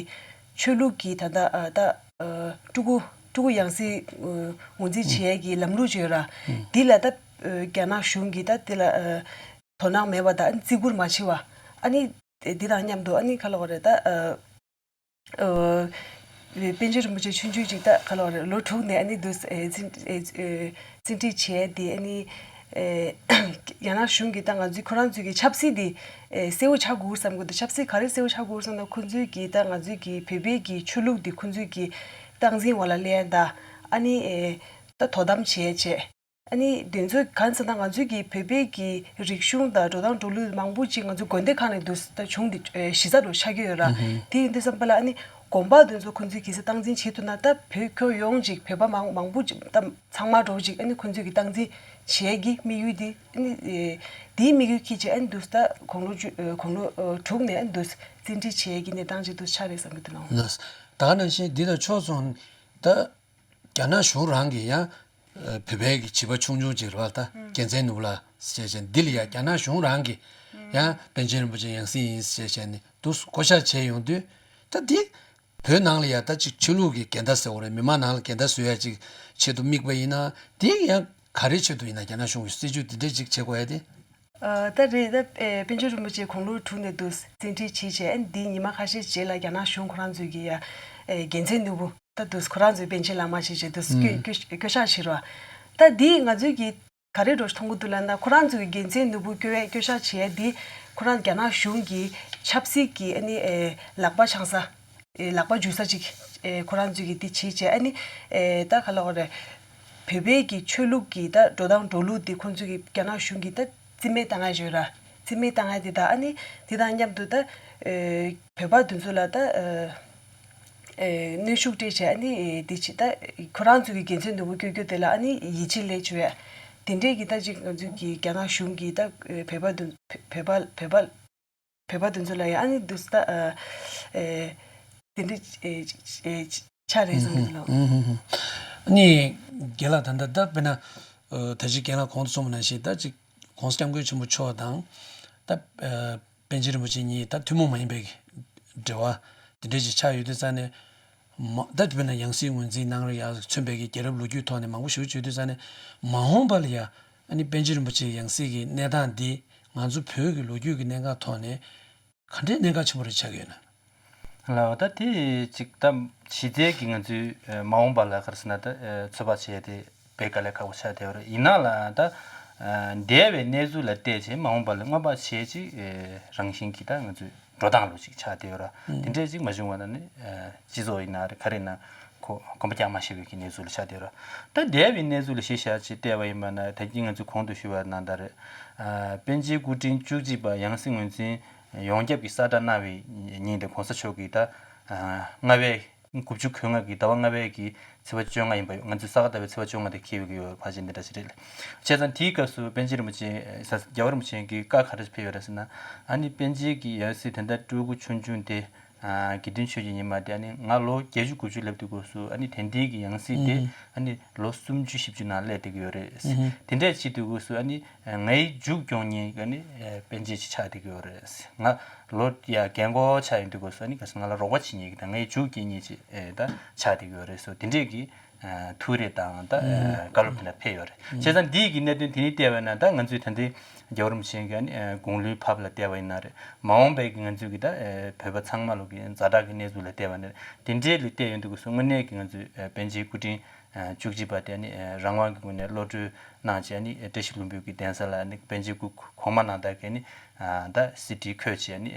ཆོས་ལུགས་ཀྱི་ད་ལྟ་ཨ་ད་ཨ་སྤྲུལ་སྐུ་སྤྲུལ་སྐུ་ཡང་སྲིད་ཨ་ངོས་འཛིན་བྱེད་ཡས་ཀྱི་ལམ་ལུགས་ཅིག་ཡོད་ར། འདི་ལ་ད་ཨ་རྒྱ་ནག་གཞུང་གིས་ད་འདི་ལ་ཨ་ དོ་སྣང་མེད་པ་དང་ཨ་ནི་བརྩི་བཀུར་མ་བྱེད་པ། ཨ་ནི་འདི་དང་མཉམ་དུ་ཨ་ནི་ག་ལབ་དགོས་རེད་ད། ཨ། ཨོ། པཎ་ཆེན་རིན་པོ་ཆེ་ཆུང་ཆུང་ཅིག་ད་ག་ལབ་དགོས་རེད། ལོ་དྲུག་ནས་ཨ་ནི་འདུག་སེ་ཨེ་བཙན་ཨེ་ཨེ་བཙན་ཁྲིད་བྱས་དེ་ཨ་ནི་ཨེ་རྒྱ་ནག་གཞུང་གིས་ད་ང་ཚོའི་ཁོ་རང་ཚོའི་གི་ཆབ་སྲིད་དེ་ཨེ་གསལ་བོ་ཆགས་དགོས་བསམ་གི་འདུག་ཆབ་སྲིད་ག་རེ་གསལ་བོ་ཆགས་དགོས་བསམ་ན་ཁོ་ཚོའི་གི་ད་ང་ཚོའི་གི་བོད་པའི་གི་ཆོས་ལུགས་དེ་ཁོ་ཚོའི་གི་སྟངས་འཛིན་འོག་ལ་སླེབས་ཡ་ད་ཨ་ནི་ཨེ་ད་དོ་དམ་བྱས་བྱས། ཨ་ནི་དེ་ཚོ་གང་ཟེར་ན་ང་ཚོའི་གི་བོད་པའི་གི་རིག་གཞུང་དང་འགྲོ་སྟངས་འགྲོ་ལུགས་མང་པོ་ཅིག་ང་ཚོ་དགོན་སྡེ་ཁག་ནས་འདུག་ད་བྱུང་སྟེ་ཨེ་གཞི་རྩ་འགྲོ་ཆགས་ཀྱི་ཡོད་ར། དེ་ཡིན་དུས་ཙམ་པ་ལ་ཨ་ནི་དགོན་པ་དེ་ཚོ་ཁོ་ཚོའི་གི་སེ་སྟངས་འཛིན་བྱེད་ཐུབ་ན་ད་བོད་ཁྱོན་ཡོངས་ཅིག་བོད་པ་མང་མང་པོ་ཅིག་ད་ཚང་མ་འགྲོ་ཅིག་ཨ་ནི་ཁོ་ཚོའི་གི་སྟངས་འཛིན་བྱེད་ཀྱི་དམིགས་ཡུལ་དེ་ཨ་ནི་ཨེ་དེའི་དམིགས་ཡུལ་ཁྱེད་ཀྱིས་ཨ་ནི་འདུག་ད་དགུང་ལོ་བཅུ་ཨེ་དགུང་ལོ་ཨེ་དྲུག་ནས་ཨ་ནི་འདུག་བཙན་ཁྲིད་བྱེད་ཀྱི་གནས་སྟངས་ཅིག་འདུག་ཆགས་རེད་བསམ་གི་འདུག་ལགས། ད་ག་ནང་བཞིན་འདི་དང་ཕྱོགས་མཚུངས་ད། རྒྱ་ནག་གཞུང་རང་གིས་ཡང་བོད་པའི་གི་བྱིས་པ་ཆུང་ཆུང་ཅིག་རེད་པ། ད་རྒྱལ་མཚན་ནོར་བུ་ལགས་ཟེར་བྱས་འདི་ལ་ཡང་རྒྱ་ནག་གཞུང་རང་གིས་ཡང་པཎ་ཆེན་རིན་པོ་ཆེ་ཡང་སྲིད་ཡིན་ཟེར་བྱས་ནས་འདུག་བསྐོ་བཞག་བྱས་ཡོང་དུས། ད་འདི་བོད་ནང་ལ་ཡང་ད་ཅིག་ཆོས་ལུགས་ཀྱི་འགལ་ཟླ་ཟེར་བ་རེད། མི་མང་ནང་ལ་འགལ་ཟླ་བཟོ་ཡ་ཅིག་ཆེད་དུ་དམིགས་པ་ཡིན་ན། འདི་ཡང་ག་རེ་ཆེད་དུ་ཡིན་ན་རྒྱ་ནག་གཞུང་གིས་སྲིད་ཇུས་འདི་འདྲས་ཅིག་བྱེད་དགོས་ཡ་དེ། ཨ། ད་རེད་ད། ཨེ་པཎ་ཆེན་རིན་པོ་ཆེ་དགུང་ལོ་དྲུག་ནས་འདུག་བཙན་ཁྲིད་བྱས་བྱས་ཨ་ནི་འདི་ཉི་མ་ཁ་ཤས་རྗེས་ལ་རྒྱ་ནག་གཞུང་ཁོ་རང་ཚོས་ཀྱི་ཡ་ཨེ་རྒྱལ་མཚན་ནོར་བུ་ད་འདུག་ཁོ་རང་ཚོའི་པཎ་ཆེན་བླ་མ་ཞེས་བྱས་འདུག་བསྐོ་བསྐོ་བསྐོ་བཞག་བྱས་རོ། ད་འདི་ང་ཚོས་ཀྱི་ག་རེ་འདྲ་མཐོང་གི་འདུག་ལབ་ན། ཁོ་རང་ཚོའི་རྒྱལ་མཚན་ནོར་བུ་བསྐོ་བའི་བསྐོ་བཞག་བྱས་འདི་ཁོ་རང་རྒྱ་ནག་གཞུང་གི་ཆབ་སྲིད་ཀྱི་ཨ་ནི་ཨེ་ལག་པ་འཆང་ས། ཨེ་ལག་པ་འཇུ་ས་ཅིག་ཨེ་ཁོ་རང་ཚོས་ཀྱི་འདི་བྱེད་བྱས་ཨ་ནི་ཨེ་ད་ག་ལབ་དགོས་རེད། བོད་པའི་གི་ཆོས་ལུགས་ཀྱི་ད་འགྲོ་སྟངས་འགྲོ་ལུགས་འདི་ཁོ་ཚོས་ཀྱི་རྒྱ་ནག་གཞུང་གིས་ད་རྩིས་མེད་བཏང་ཡ་ཡོད་ར། རྩིས་མེད་བཏང་ཡ་དེ་དང་ཨ་ནི་དེ་དང་མཉམ་དུ་ད་ཨེ་བོད་པ་དེ་ཚོ་ལ་ད་ཨེ་ཨེ་གནོན་ཤུགས་སྤྲད་བྱས་ཨ་ནི་ཨེ་འདི་བྱེད། ད་ཁོ་རང་ཚོས་ཀྱི་རྒྱལ་མཚན་ནོར་བུ་བསྐོ་རྒྱུ་དེ་ལ་ཨ་ནི་ཡིད་ཆེས་སླེབས་བྱས་དེ་འདྲས་ཀྱི་ད་ཅིག་ང་ཚོས་ཀྱི་རྒྱ་ནག་གཞུང་གིས་ད་ཨེ་བོད་པ་དེ་བོད་པ་བོད་པ། བོད་པ་དེ་ཚོ་ལ་ཡང་ཨ་ནི་འདུག་སེ་ད་ཨ་ཨེ་དེ་འདྲ་ཨེ་ཨེ་ཆགས་རེད་བསམ་གྱི་འདུག་ལགས། ཨ་ནི་རྒན་ལགས་ད་ལྟ་ད་དཔེར་ན་ཨ་ད་ཅི་རྒན་ལགས་གོང་དུ་གསུངས་པ་ནང་བཞིན་ད་ཅིག་༸གོང་ས་༸སྐྱབས་མགོན་ཆེན་པོ་མཆོག་དང་ད་ཨ་པཎ་ཆེན་རིན་པོ་ཆེ་གཉིས་ད་ཐུན་མོང་མ་ཡིན་པའི་འབྲེལ་བ་དེ་འདྲ་ཅིག་ཆགས་ཡོད་དུས་ཙང་ནས། མ་ད་དཔེར་ན་ཡང་སྲིད་ངོས་འཛིན་གནང་རེས་ཡ་མཚོན་པའི་གི་རྒྱལ་རབས་ལོ་རྒྱུས་ཐོག་ནས་མང་པོ་ཞིག་བརྗོད་དུས་ཙང་ནས་མ་འོངས་པ་ལ་ཡ་ཨ་ནི་པཎ་ཆེན་རིན་པོ་ཆེའི་ཡང་སྲིད་ཀྱི་གནས་སྟངས་འདི་ང་ཚོ་བོད་ཀྱི་ལོ་རྒྱུས་ཀྱི་གནད་འགག་ཐོག་ནས་ག་འདྲའི་གནད་འགག་ཆེན་པོ་རེ་ཆགས་ཀྱི་ཡོད་ན། ལགས། ད་དེ་ཅིག་ད་གཞི་རྩའི་གི་ང་ཚོའི་ཨ་མ་འོངས་པ་ལ་ག་རེ་ཟེར་ན་ད་ཨ་ཚོད་དཔག་བྱེད་ཡ་དེ་དཔེ་དཀའ་ལས་ཁག་པོ་ཆགས་བསྡད་ཡོད་རེད། ཡིན་ན་ལ་ད་ཨ་འདས་པའི་གནས་ཚུལ་ལ་བལྟས་བྱས་མ་འོངས་པ་ལ་སྔོན་དཔག་བྱེད་ཅིག་ཨ་རང་བཞིན་གྱིས་ད་ང་ཚོས་འགྲོ་སྟངས་ལོ་ཅིག་ཆགས་བསྡད་ཡོད་ར། དེ་འདྲས་ཅིག་མ་བྱུང་བ་ན་ནི་ཨ་སྤྱི་ཚོགས་ཡིན་ན་རེད་ག་རེ་ཡིན་ན་ཁོ་གོམ་པ་རྒྱག་མ་ཤེས་པའི་གི་གནས་ཚུལ་ལ་ཆགས་བསྡད་ཡོད་ར། ད་འདས་པའི་གནས་ཚུལ་ལ་གཞི་བཞག་ཅིག་བལྟས་པ་ཡིན་པ་ན་ད་གིན་ང་ཚོས་གོང་དུ་ཞུས་པ་ནང་ལྟར་རེད། ཨ་པཎ་ཆེན་སྐུ་ཕྲེང་བཅུ་གཅིག་པ་ཡང་སྲིད་ངོས་འཛིན་ཡོངས་ཁྱབ་ཀྱི་གསལ་བསྒྲགས་གནང་བའི་ཉིན་དེ་གོང་ས་མཆོག་གིས་ད་ཨ་ལྔ་པའི་དགུ་བཅུ་གོ་ལྔ་གི་ཟླ་བ་ལྔ་པའི་གི་ཚེས་པ་བཅོ་ལྔ་ཡིན་པ་ཡོད། ང་ཚོས་ས་ག་ཟླ་བའི་ཚེས་པ་བཅོ་ལྔ་དེ་འཁེལ་བའི་གི་ཡོད་ཕལ་ཆེར་འདི་འདྲ་ཞིག་རེད། བྱས་ཙང་དེའི་སྐབས་སུ་པཎ་ཆེན་རིན་པོ་ཆེ་ས་རྒྱལ་བ་རིན་པོ་ཆེ་གིས་བཀའ་ག་རེ་ཕེབས་ཡོད་རེད་ཟེར་ན། ཨ་ནི་པཎ་ཆེན་གྱི་ཡང་སྲིད་དེ་འདྲ་སྤྲུལ་སྐུ་ཆུང་ཆུང་དེ་ཨ་དགེ་འདུན་ཆོས་ཀྱི་ཉི་མ་དེ་ཨ་ནི་ང་ལོ་བརྒྱད་ཅུ་དགུ་བཅུ་སླེབས་དུས་སྐབས་སུ་ཨ་ནི་དེ་འདྲའི་གི་ཡང་སྲིད་དེ་ཨ་ནི་ལོ་སུམ་ཅུ་བཞི་བཅུ་ནང་སླེབས་བསྡད་ཀྱི་ཡོད་རེད། དེ་འདྲ་བྱེད་དུས་སྐབས་སུ་ཨ་ནི། ངའི་མཇུག་སྐྱོང་མཁན་གྱི་ནི་ཨེ་པཎ་ཆེན་ཅིག་ཆགས་བསྡད་ཀྱི་ཡོད་རེད། ང་ལོ་ཡ་རྒན་གོག་ཆགས་ཡོང་དུས་སྐབས་སུ་ནི་ག་ས་ང་ལ་རོགས་པ་བྱེད་མཁན་གྱི་དང་ངའི་མཇུག་སྐྱོང་མཁན་ཅིག་ཨེ་ད་ཆགས་བསྡད་ཀྱི་ཡོད་རེད་ཟེར་དེ་འདྲས་ཀྱི་ཨ་ཐུགས་རེ་དང་ད་ཨེ་བཀའ་སློབ་དེ་འདྲ་ཕེབས་ཡོད་རེད། བྱས་ཙང་འདིའི་གི་གནད་དོན་དེ་ནི་བལྟས་པ་ན་ད་ང་ཚོས་ད་ལྟའི་རྒྱལ་བ་རིན་པོ་ཆེ་གི་ཨ་ནི་ཨེ་དགུང་ལོའི་བབ་ལ་བལྟས་པ་ཡིན་ན་རེད། མ་འོངས་པའི་གི་ང་ཚོས་གི་ད་ཨེ་བོད་པ་ཚང་མ་ལོ་གི་ཛ་དྲག་གི་གནས་ཚུལ་ལ་བལྟས་པ་ན་རེད། དེ་འདྲས་ལ་བལྟས་ཡོང་དུས་སྐབས་སུ་དངོས་གནས་ཀྱི་ང་ཚོས་ཨེ་པཎ་ཆེན་སྐུ་ཕྲེང་བཅུ་གཅིག་པ་དེ་ནི་རང་དབང་གི་ངོས་ནས་བློ་གྲོས་གནང་བྱས་ནི་བཀྲ་ཤིས་ལྷུན་པོའི་གི་གདན་ས་ལ་ནི་པཎ་ཆེན་སྐུ་གོང་མ་ནང་ལྟར་གྱི་ནི་ད་གསེར་ཁྲིར་འཁོད་བྱས་ནི་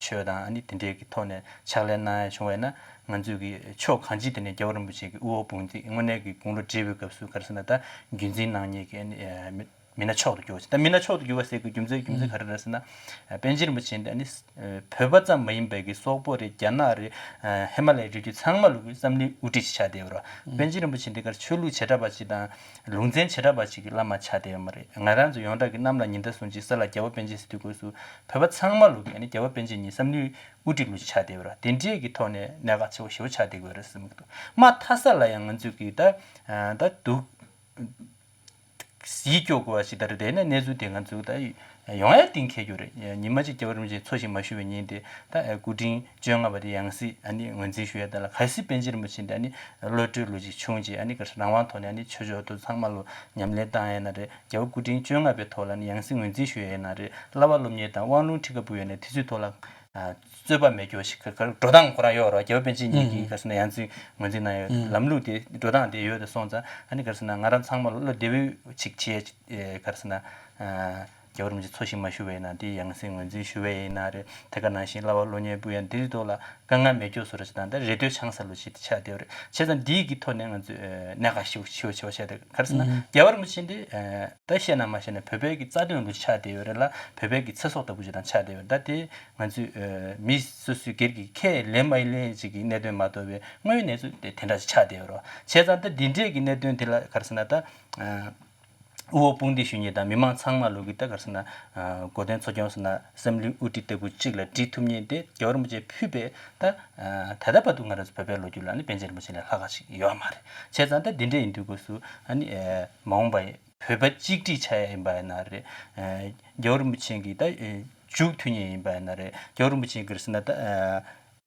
ཆོས་དང་ནི་དེ་འདྲའི་གི་ཐོག་ནས་ཕྱག་ལས་གནང་ཡ་བྱུང་བས་ན་ང་ཚོས་གི་ཕྱོགས་གང་ཅིའི་ཐད་ནས་རྒྱལ་བ་རིན་པོ་ཆེ་གི་དབུ་འོག་དཔུང་འདེགས་དངོས་གནས་ཀྱི་དགུང་ལོ་བགྲེས་པའི་སྐབས་སུ་ག་རེ་ཟེར་ན་ད་རྒྱུན་འཛིན་གནང་མཁན་གྱི་ནི་མི་མི་སྣ་མཆོག་ཏུ་གྱུར་བ་ཞིག་ད་མི་སྣ་མཆོག་ཏུ་གྱུར་བ་ཟེར་དགོས་རྒྱུ་མཚན་རྒྱུ་མཚན་ག་རེ་རེད་ཟེར་ན། པཎ་ཆེན་རིན་པོ་ཆེ་འདི་ནི་བོད་པ་ཙམ་མ་ཡིན་པའི་གི་སོག་པོ་རེད། རྒྱ་ནག་རེད། ཧི་མ་ལ་ཡའི་རི་རྒྱུད་ཚང་མ་ལུགས་ཀྱི་བསམ་བློའི་དབུ་ཁྲིད་ཅིག་ཆགས་བསྡད་ཡོད་རེད། པཎ་ཆེན་རིན་པོ་ཆེ་འདི་གར་ཆོས་ལུགས་བྱེ་བྲག་པ་ཅིག་དང་ལུང་ཚན་བྱེ་བྲག་པ་ཅིག་གི་བླ་མ་ཆགས་བསྡད་ཡོད་མ་རེད། ང་རང་ཚོ་ཡོངས་གྲགས་ཀྱི་གནམ་ལ་ཉི་ཟླ་བཟུང་ཅིག་ས་ལ་རྒྱལ་བ་པཎ་ཆེན་ཟེར་དུས་སྐབས་སུ་བོད་པ་ཚང་མ་ལུགས་ཀྱི་ནི་རྒྱལ་བ་པཎ་ཆེན་ཉིད་བསམ་བློའི་དབུ་ཁྲིད་ལུགས་ཅིག་ཆགས་བསྡད་ཡོད་རེད། དེ་འདྲའི་གི་ཐོག་ནས་གནད་འགག་ཆེ་བོ་ཞེ་བོ་ཆགས་བསྡད་ཡོད་རེད་བསམ་གྱི་འདུག་མ་མཐའ་ས་ལ་ཡང་ང་ཚོས་གི་ད་ད་འདུག་ཡིད་སྐྱོ་དགོས་པ་ཞིག་ད་རེད། དེ་ནས་གནས་ཚུལ་དེ་ང་ཚོས་ད་ཡོང་ཡ་གཏིང་འཁེལ་རྒྱུ་རེད། ཉི་མ་གཅིག་རྒྱལ་བ་རིན་པོ་ཆེ་འཚོ་ཞིང་མ་བཞུགས་པའི་ཉིན་དེ་ད་སྐུ་ཕྲེང་བཅོ་ལྔ་པ་དེ་ཡང་སྲིད་ཨ་ནི་ངོས་འཛིན་ཞུ་ཡ་དེ་ལ། གལ་སྲིད་པཎ་ཆེན་རིན་པོ་ཆེ་འདི་ཨ་ནི་བློ་གྲོས་ལོ་གཅིག་ཆུང་ཅིག་ཨ་ནི་ག་རེ་ཟེར་རང་དབང་ཐོག་ནས་ཨ་ནི་ཆོས་ཕྱོགས་དེ་ཚང་མ་ལ་ཉམས་ལེན་བཏང་ཡ་ན་རེད། རྒྱལ་བ་སྐུ་ཕྲེང་བཅོ་ལྔ་པའི་ཐོག་ལ་ཨ་ནི་ཡང་སྲིད་ངོས་འཛིན་ཞུ་ཡ་ཡིན་ན་རེད། བསླབ་པ་སློབ་གཉེར་དང་དབང་ལུང་ཁྲིད་ཁ་ཕུལ་ཡ་ནས་དེ་ཚོའི་ཐོག་ལ་རྩོད་པ་མེད་རྒྱུ་ཞིག་ག་རེ་འགྲོ་སྟངས་ཁོ་རང་ཡོད་རེད། རྒྱལ་བ་པཎ་ཆེན་ཉིད་ཀྱིས་ག་རེ་ཟེར་ན་ཡང་སྲིད་ངོས་འཛིན་གནང་ཡོད། ལམ་ལུགས་དེ་འགྲོ་སྟངས་དེ་ཡོད་དེ་སོང་ཙང་ཨ་ནི་ག་རེ་ཟེར་ན་ང་རང་ཚང་མ་བློ་བདེ་པོ་ཅིག་བྱས། ག་རེ་ཟེར་ན། རྒྱལ་བ་རིན་པོ་ཆེ་འཚོ་ཞིང་མ་བཞུགས་པ་ཡིན་ན་དེ་ཡང་སྲིད་ངོས་འཛིན་ཞུ་བ་ཡིན་ན་རེད། དེ་ག་ནང་བཞིན་བསླབ་པ་སློབ་གཉེར་ཕུལ་ཡ་འདིའི་ཐོག་ལ་དཀའ་ངལ་མེད་རྒྱུ་བཟོ་འདྲ་ཞིག་དང་། ད་རེ་ལྟོས་འཆང་ས་ལོ་ཞིག་ཆགས་བསྡད་ཡོད་རེད། བྱས་ཙང་འདིའི་གི་ཐོག་ནས་ང་ཚོས་གནད་འགག་ཞེ་པོ་ཞེ་པོ་ཆེ་བ་བཤད་དེ། ག་རེ་ཟེར་ན་རྒྱལ་བ་རིན་པོ་ཆེ་འདི་ད་བཤད་ན་མ་བཤད་ན་བོད་པའི་གི་རྩ་དོན་ལོ་ཞིག་ཆགས་བསྡད་ཡོད་རེད་ལ། བོད་པའི་གི་ཚེ་སྲོག་ལྟ་བུ་ཞིག་དང་ཆགས་བསྡད་ཡོད་རེད། ད་དེ་ང་ཚོས་མི་སོ་སོའི་སྒེར་གྱི་ཁས་ལེན་མ་ལེན་ཅིག་གི་གནད་དོན་མ་གཏོགས་པའི་དངོས་ཡོད་གནས་ཚུལ་དེ་དེ་འདྲ་ཞིག་ཆགས་བསྡད་ཡོད་རེད། བྱས་ཙང་ད་འདི་འདྲས་ཀྱི་གནད་དོན་དེ་ལ་ག་རེ་ཟེར་ན་ད། དབུ་འོག་དཔུང་སྡེ་ཞུ་མཁན་དང་མི་མང་ཚང་མ་ལོ་གི་ད་ག་རེ་ཟེར་ན། གོ་དོན་གཙོ་སྐྱོང་ཟེར་ན་བསམ་བློའི་དབུ་ཁྲིད་ལྟ་བུ་གཅིག་ལ་སྒྲིལ་ཐུབ་མཁན་དེ་རྒྱལ་བ་རིན་པོ་ཆེས་ཕུད་པའི་ད། ད་ལྟ་བར་དུ་ང་རང་ཚོ་བོད་པའི་ལོ་རྒྱུས་ལ་ནི་པཎ་ཆེན་རིན་པོ་ཆེ་ལས་ལྷག་ག་ཞིག་ཡོད་མ་རེད། བྱས་ཙང་ད་འདི་འདྲ་ཡིན་དུས་སྐབས་སུ་ཨ་ནི་མ་འོངས་པ་བོད་པ་གཅིག་སྒྲིལ་བྱ་ཡ་ཡིན་པ་ཡིན་ན་རེད། རྒྱལ་བ་རིན་པོ་ཆེ་གི་ད་མཇུག་མཐུད་མཁན་ཡིན་པ་ཡིན་ན་རེད། རྒྱལ་བ་རིན་པོ་ཆེ་གི་ག་རེ་ཟེར་ན་ད།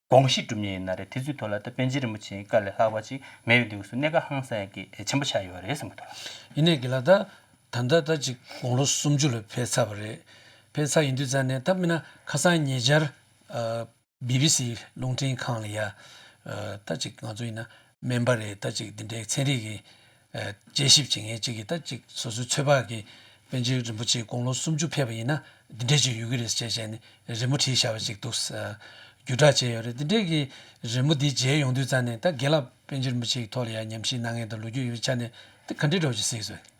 དགོངས་གཞི་སྒྲུབ་མཁན་ཡིན་ན་རེད། དེ་ཚོའི་ཐོག་ལ་ད་པཎ་ཆེན་རིན་པོ་ཆེའི་བཀའ་ལས་ལྷག་པ་ཅིག་མེད་པའི་དུས་སུ་གནད་འགག་ཧང་སང་གི་ཆེན་པོ་ཆགས་ཡོད་རེད་བསམ་གྱི་འདུག། ཡིན་ནའི་གི་ལ་ད་ད་ལྟ་ད་ཅིག་དགུང་ལོ་སུམ་ཅུ་ལ་ཕེབས་ཚར་བ་རེད། ཕེབས་ཚར་ཡིན་དུས་ཙང་ནས་ད་མིན་ན་ཁ་སང་ཉེ་ཆར་བི་བི་སི་རླུང་འཕྲིན་ཁང་ལ་ཡ་ད་ཅིག་ང་ཚོ་ཡིན་ན་སྨན་པ་རེད། ད་ཅིག་འདི་འདྲའི་ཚན་རིག་གི་དཔྱད་ཞིབ་བྱེད་མཁན་གཅིག་གིས་ད་ཅིག་སོ་སོའི་ཚོད་དཔག་གིས་པཎ་ཆེན་རིན་པོ་ཆེ་དགུང་ལོ་སུམ་ཅུ་ཕེབས་པ་ཡིན་ན་འདི་འདྲས་ཅིག་ཡོད་ཀྱི་རེད་ཟེར་བྱས་ནས་རི་མོ་བྲིས་བཞག་པ་ཅིག་འདུག། བརྒྱུད་བསྒྲགས་བྱས་ཡོད་རེད། འདི་འདྲས་ཀྱི་རི་མོ་འདི་མཇལ་ཡོང་དུས་ཙང་ནས་ད་རྒན་ལགས་པཎ་ཆེན་རིན་པོ་ཆེ་གི་ཐོག་ལ་ཡང་ཉམས་ཞིབ་གནང་མཁན་དང་ལོ་རྒྱུས་ཡོད་པའི་ཆ་ནས་ད་ག་འདྲས་འདྲ་བོ་ཅིག་གཟིགས་སོང་།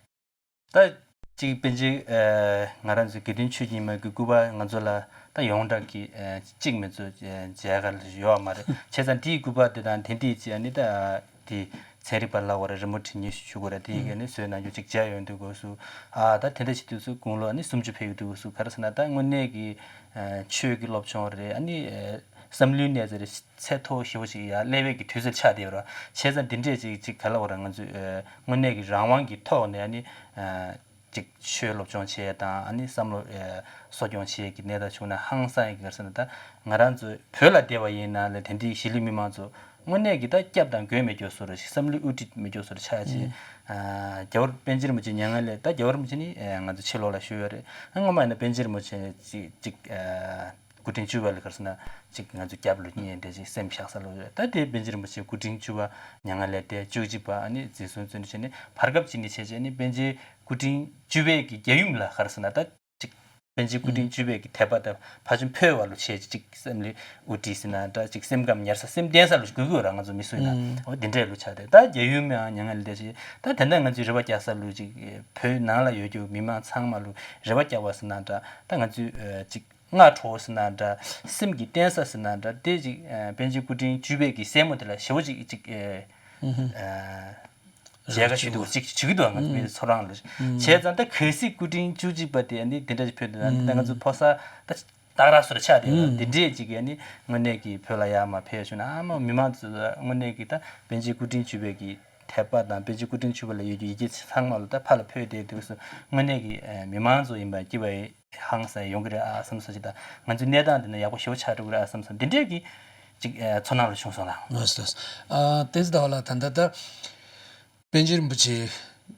ད་ཅིག་པཎ་ཆེན་ང་རང་ཚོའི་དགེ་འདུན་ཆོས་ཀྱི་ཉི་མ་གི་སྐུ་པར་ང་ཚོ་ལ་ད་ཡོངས་གྲགས་ཀྱི་གཅིག་མིན་ཚོ་མཇལ་ཁ་ཡོད་མ་རེད། བྱས་ཙང་དེའི་སྐུ་པར་དེ་དང་དེ་འདྲས་ཅིག་ཨ་ནི་ད། དེ་ཚན་རིག་པ་ལ་བར་རི་མོ་བྲིས་ཉེས་ཞུ་དགོས་ར། དེ་ཡི་གེ་ནི་བཟོས་གནང་རྒྱུ་ཅིག་མཇལ་ཡོང་དུས་སྐབས་སུ་ཨ་ད་དེ་འདྲ་བྱེད་དུས་སུ་དགུང་ལོ་ནི་སུམ་ཅུ་ཕེབས་ཡོང་དུས་སྐབས་སུ་ག་རེ་ཟེར་ན་ད་དངོས་གནས་ཀྱི་ཆོས་ཀྱི་སློབ་སྦྱོང་རེད། ཨ་ནི་བསམ་བློའི་གནས་ཚད་རེད། ཚད་མཐོ་ཞེ་པོ་ཞིག་ཡར་སླེབས་པའི་གི་དུས་ཚོད་ཆགས་བསྡད་ཡོད་ར། བྱས་ཙང་འདི་འདྲས་ཅིག་ཅིག་ག་ལ་བར་ང་ཚོས་དངོས་གནས་ཀྱི་རང་དབང་གི་ཐོག་ནས་ཨ་ནི། ཅིག་ཆོས་སློབ་སྦྱོང་བྱེད་ཡས་དང་ཨ་ནི་བསམ་བློ་ཨེ་གསོ་སྐྱོང་བྱེད་ཡས་ཀྱི་གནས་སྟངས་བྱུང་ན་ཧང་སང་ཡས་ཀྱི་ག་རེ་ཟེར་ན་ད་ང་རང་ཚོ་བོད་ལ་བསྡད་པ་ཡིན་ན་ལས་དེ་འདྲའི་གཞིས་ལུས་མི་མང་ཚོ་དངོས་གནས་ཀྱི་ད་སྐྱབས་དང་མགོན་མེད་སྐྱོ་བཟོ་འདྲ་ཞིག་བསམ་བློའི་དབུ་ཁྲིད་མེད་སྐྱོ་བཟོ་འདྲ་ཆགས་ཡ་ཅིག་ཨ་རྒྱལ་བ་པཎ་ཆེན་རིན་པོ་ཆེ་མྱ་ངན་ལས་ད་རྒྱལ་བ་རིན་པོ་ཆེ་ནི་ཨེ་ང་ཚོ་ཕྱི་ལོགས་ལ་བཞུགས་ཡོད་རེད། སྔོན་མ་ཡིན་ན་པཎ་ཆེན་རིན་པོ་ཆེ་ཅིག་ཅིག་ཨ། སྐུ་ཕྲེང་བཅུ་པ་ལ་ག་རེ་ཟེར་ན་ཅིག་ང་ཚོ་སྐྱབས་ལ་བསྙེན་ཏེ་ཅིག་སེམས་བཞག་ས་ལོ་ཡོད། ད་དེ་པཎ་ཆེན་རིན་པོ་ཆེ་སྐུ་ཕྲེང་བཅུ་པ་མྱ་ངན་ལས་འདས་བཅུ་གཅིག་པ་ཨ་ནི་འཛིན་བཟུང་བཙོན་འཁྲིད་བྱས་ནས་བར་སྐབས་ཅིག་ནས་བྱས་བྱས་ནས་པཎ་ཆེན་སྐུ་ཕྲེང་བཅུ་པའི་གི་རྒྱལ་ཡུམ་ལ་ག་རེ་ཟེར་ན་ད་ཅིག་པཎ་ཆེན་སྐུ་ཕྲེང་བཅུ་པའི་གི་དད་པ་དང་ཕ་ཆུང་ཕུལ་བ་ལོ་བྱས་ཅིག་སེམས་ལ་དབུ་ཁྲིད་ཟེར་ན་འདྲ་ཅིག་སེམས་ཁམས་ཉར་ས་སེམས་བརྟན་ས་ལོ་དགོས་ཀྱི་ཡོད་ར། ང་ཚོ་མི་སུ་ཡིན་ན་འོ་དེ་འདྲས་ལོ་ཆགས་ཏེ་ད་རྒྱལ་ཡུམ་ཡང་མྱ་ངན་ལས་འདས་བྱས་ད་དེ་འདྲ་ང་ཚོའི་རེ་བ་རྒྱག་ས་ལོ་ཅིག་བོད་ནང་ལ་ཡོད་རྒྱུ་མི་མང་ཚང་མ་ལོ་རེ་བ་རྒྱག་པ་ཟེར་ན་འདྲ་ད་ང་ཚོའི་ཅིག་སྔ་དྲོ་ཟེར་ན་འདྲ། སེམས་ཀྱི་བརྟན་ས་ཟེར་ན་འདྲ། དེ་ཅིག་ཨ་པཎ་ཆེན་སྐུ་ཕྲེང་བཅུ་པའི་གི་སྲས་མོ་དེ་ལ་ཞེ་པོ་ཅིག་ཅིག་ཨ་ཨ་མཇལ་ཁ་ཞུ་འདུག་ཅིག་བྱེད་ཀྱི་འདུག་ང་ཚོ་མི་ཚོ་རང་ལ། བྱས་ཙང་ད་གལ་སྲིད་སྐུ་ཕྲེང་བཅུ་གཅིག་པ་དེ་ཨ་ནི་དེ་འདྲ་ཞིག་ཕེབས་འདུག་ད་ང་ཚོ་ཕོ་གསར་ད་སྟག་ར་སོ་ར་ཆགས་བསྡད་ཡོད། དེ་འདྲས་ཅིག་ཨ་ནི་དངོས་གནས་ཀྱི་བོད་ལ་ཡར་མར་ཕེབས་བྱུང་ན་ཨ་མ་མི་མང་ཚོ་དངོས་གནས་ཀྱི་ད་པཎ་ཆེན་སྐུ་ཕྲེང་བཅུ་པའི་གི་དད་པ་དང་པཎ་ཆེན་སྐུ་ཕྲེང་བཅུ་པ་ལ་ཡོད་རྒྱུ་ཡིད་ཆེས་ཚང་མ་ལ་ད་ཕར་ལ་ཕེབས་བསྡད་དུས་སུ་དངོས་གནས་ཀྱི་ཨ་མི་མང་ཚོ་ཡིན་པ་སྐྱིད་པ་ཧང་སང་ཡོང་གི་རེད་ཨ་བསམ་སོང་ཞིག་དང་ང་ཚོའི་གནས་སྟངས་འདི་ནི་ཡག་པོ་ཞེ་པོ་ཆགས་འགྲོ་གི་རེད་ཨ་བསམ་སོང་། འདི་འདྲས་ཀྱི་ཅིག་ཨ་ཚོར་སྣང་ལ་བྱུང་སོང་ལགས། ལགས་སོ་ལགས་སོ། ཨ་བསྟན་འཛིན་ཟླ་བ་ལགས་ད་ལྟ་ད་པཎ་ཆེན་རིན་པོ་ཆེ་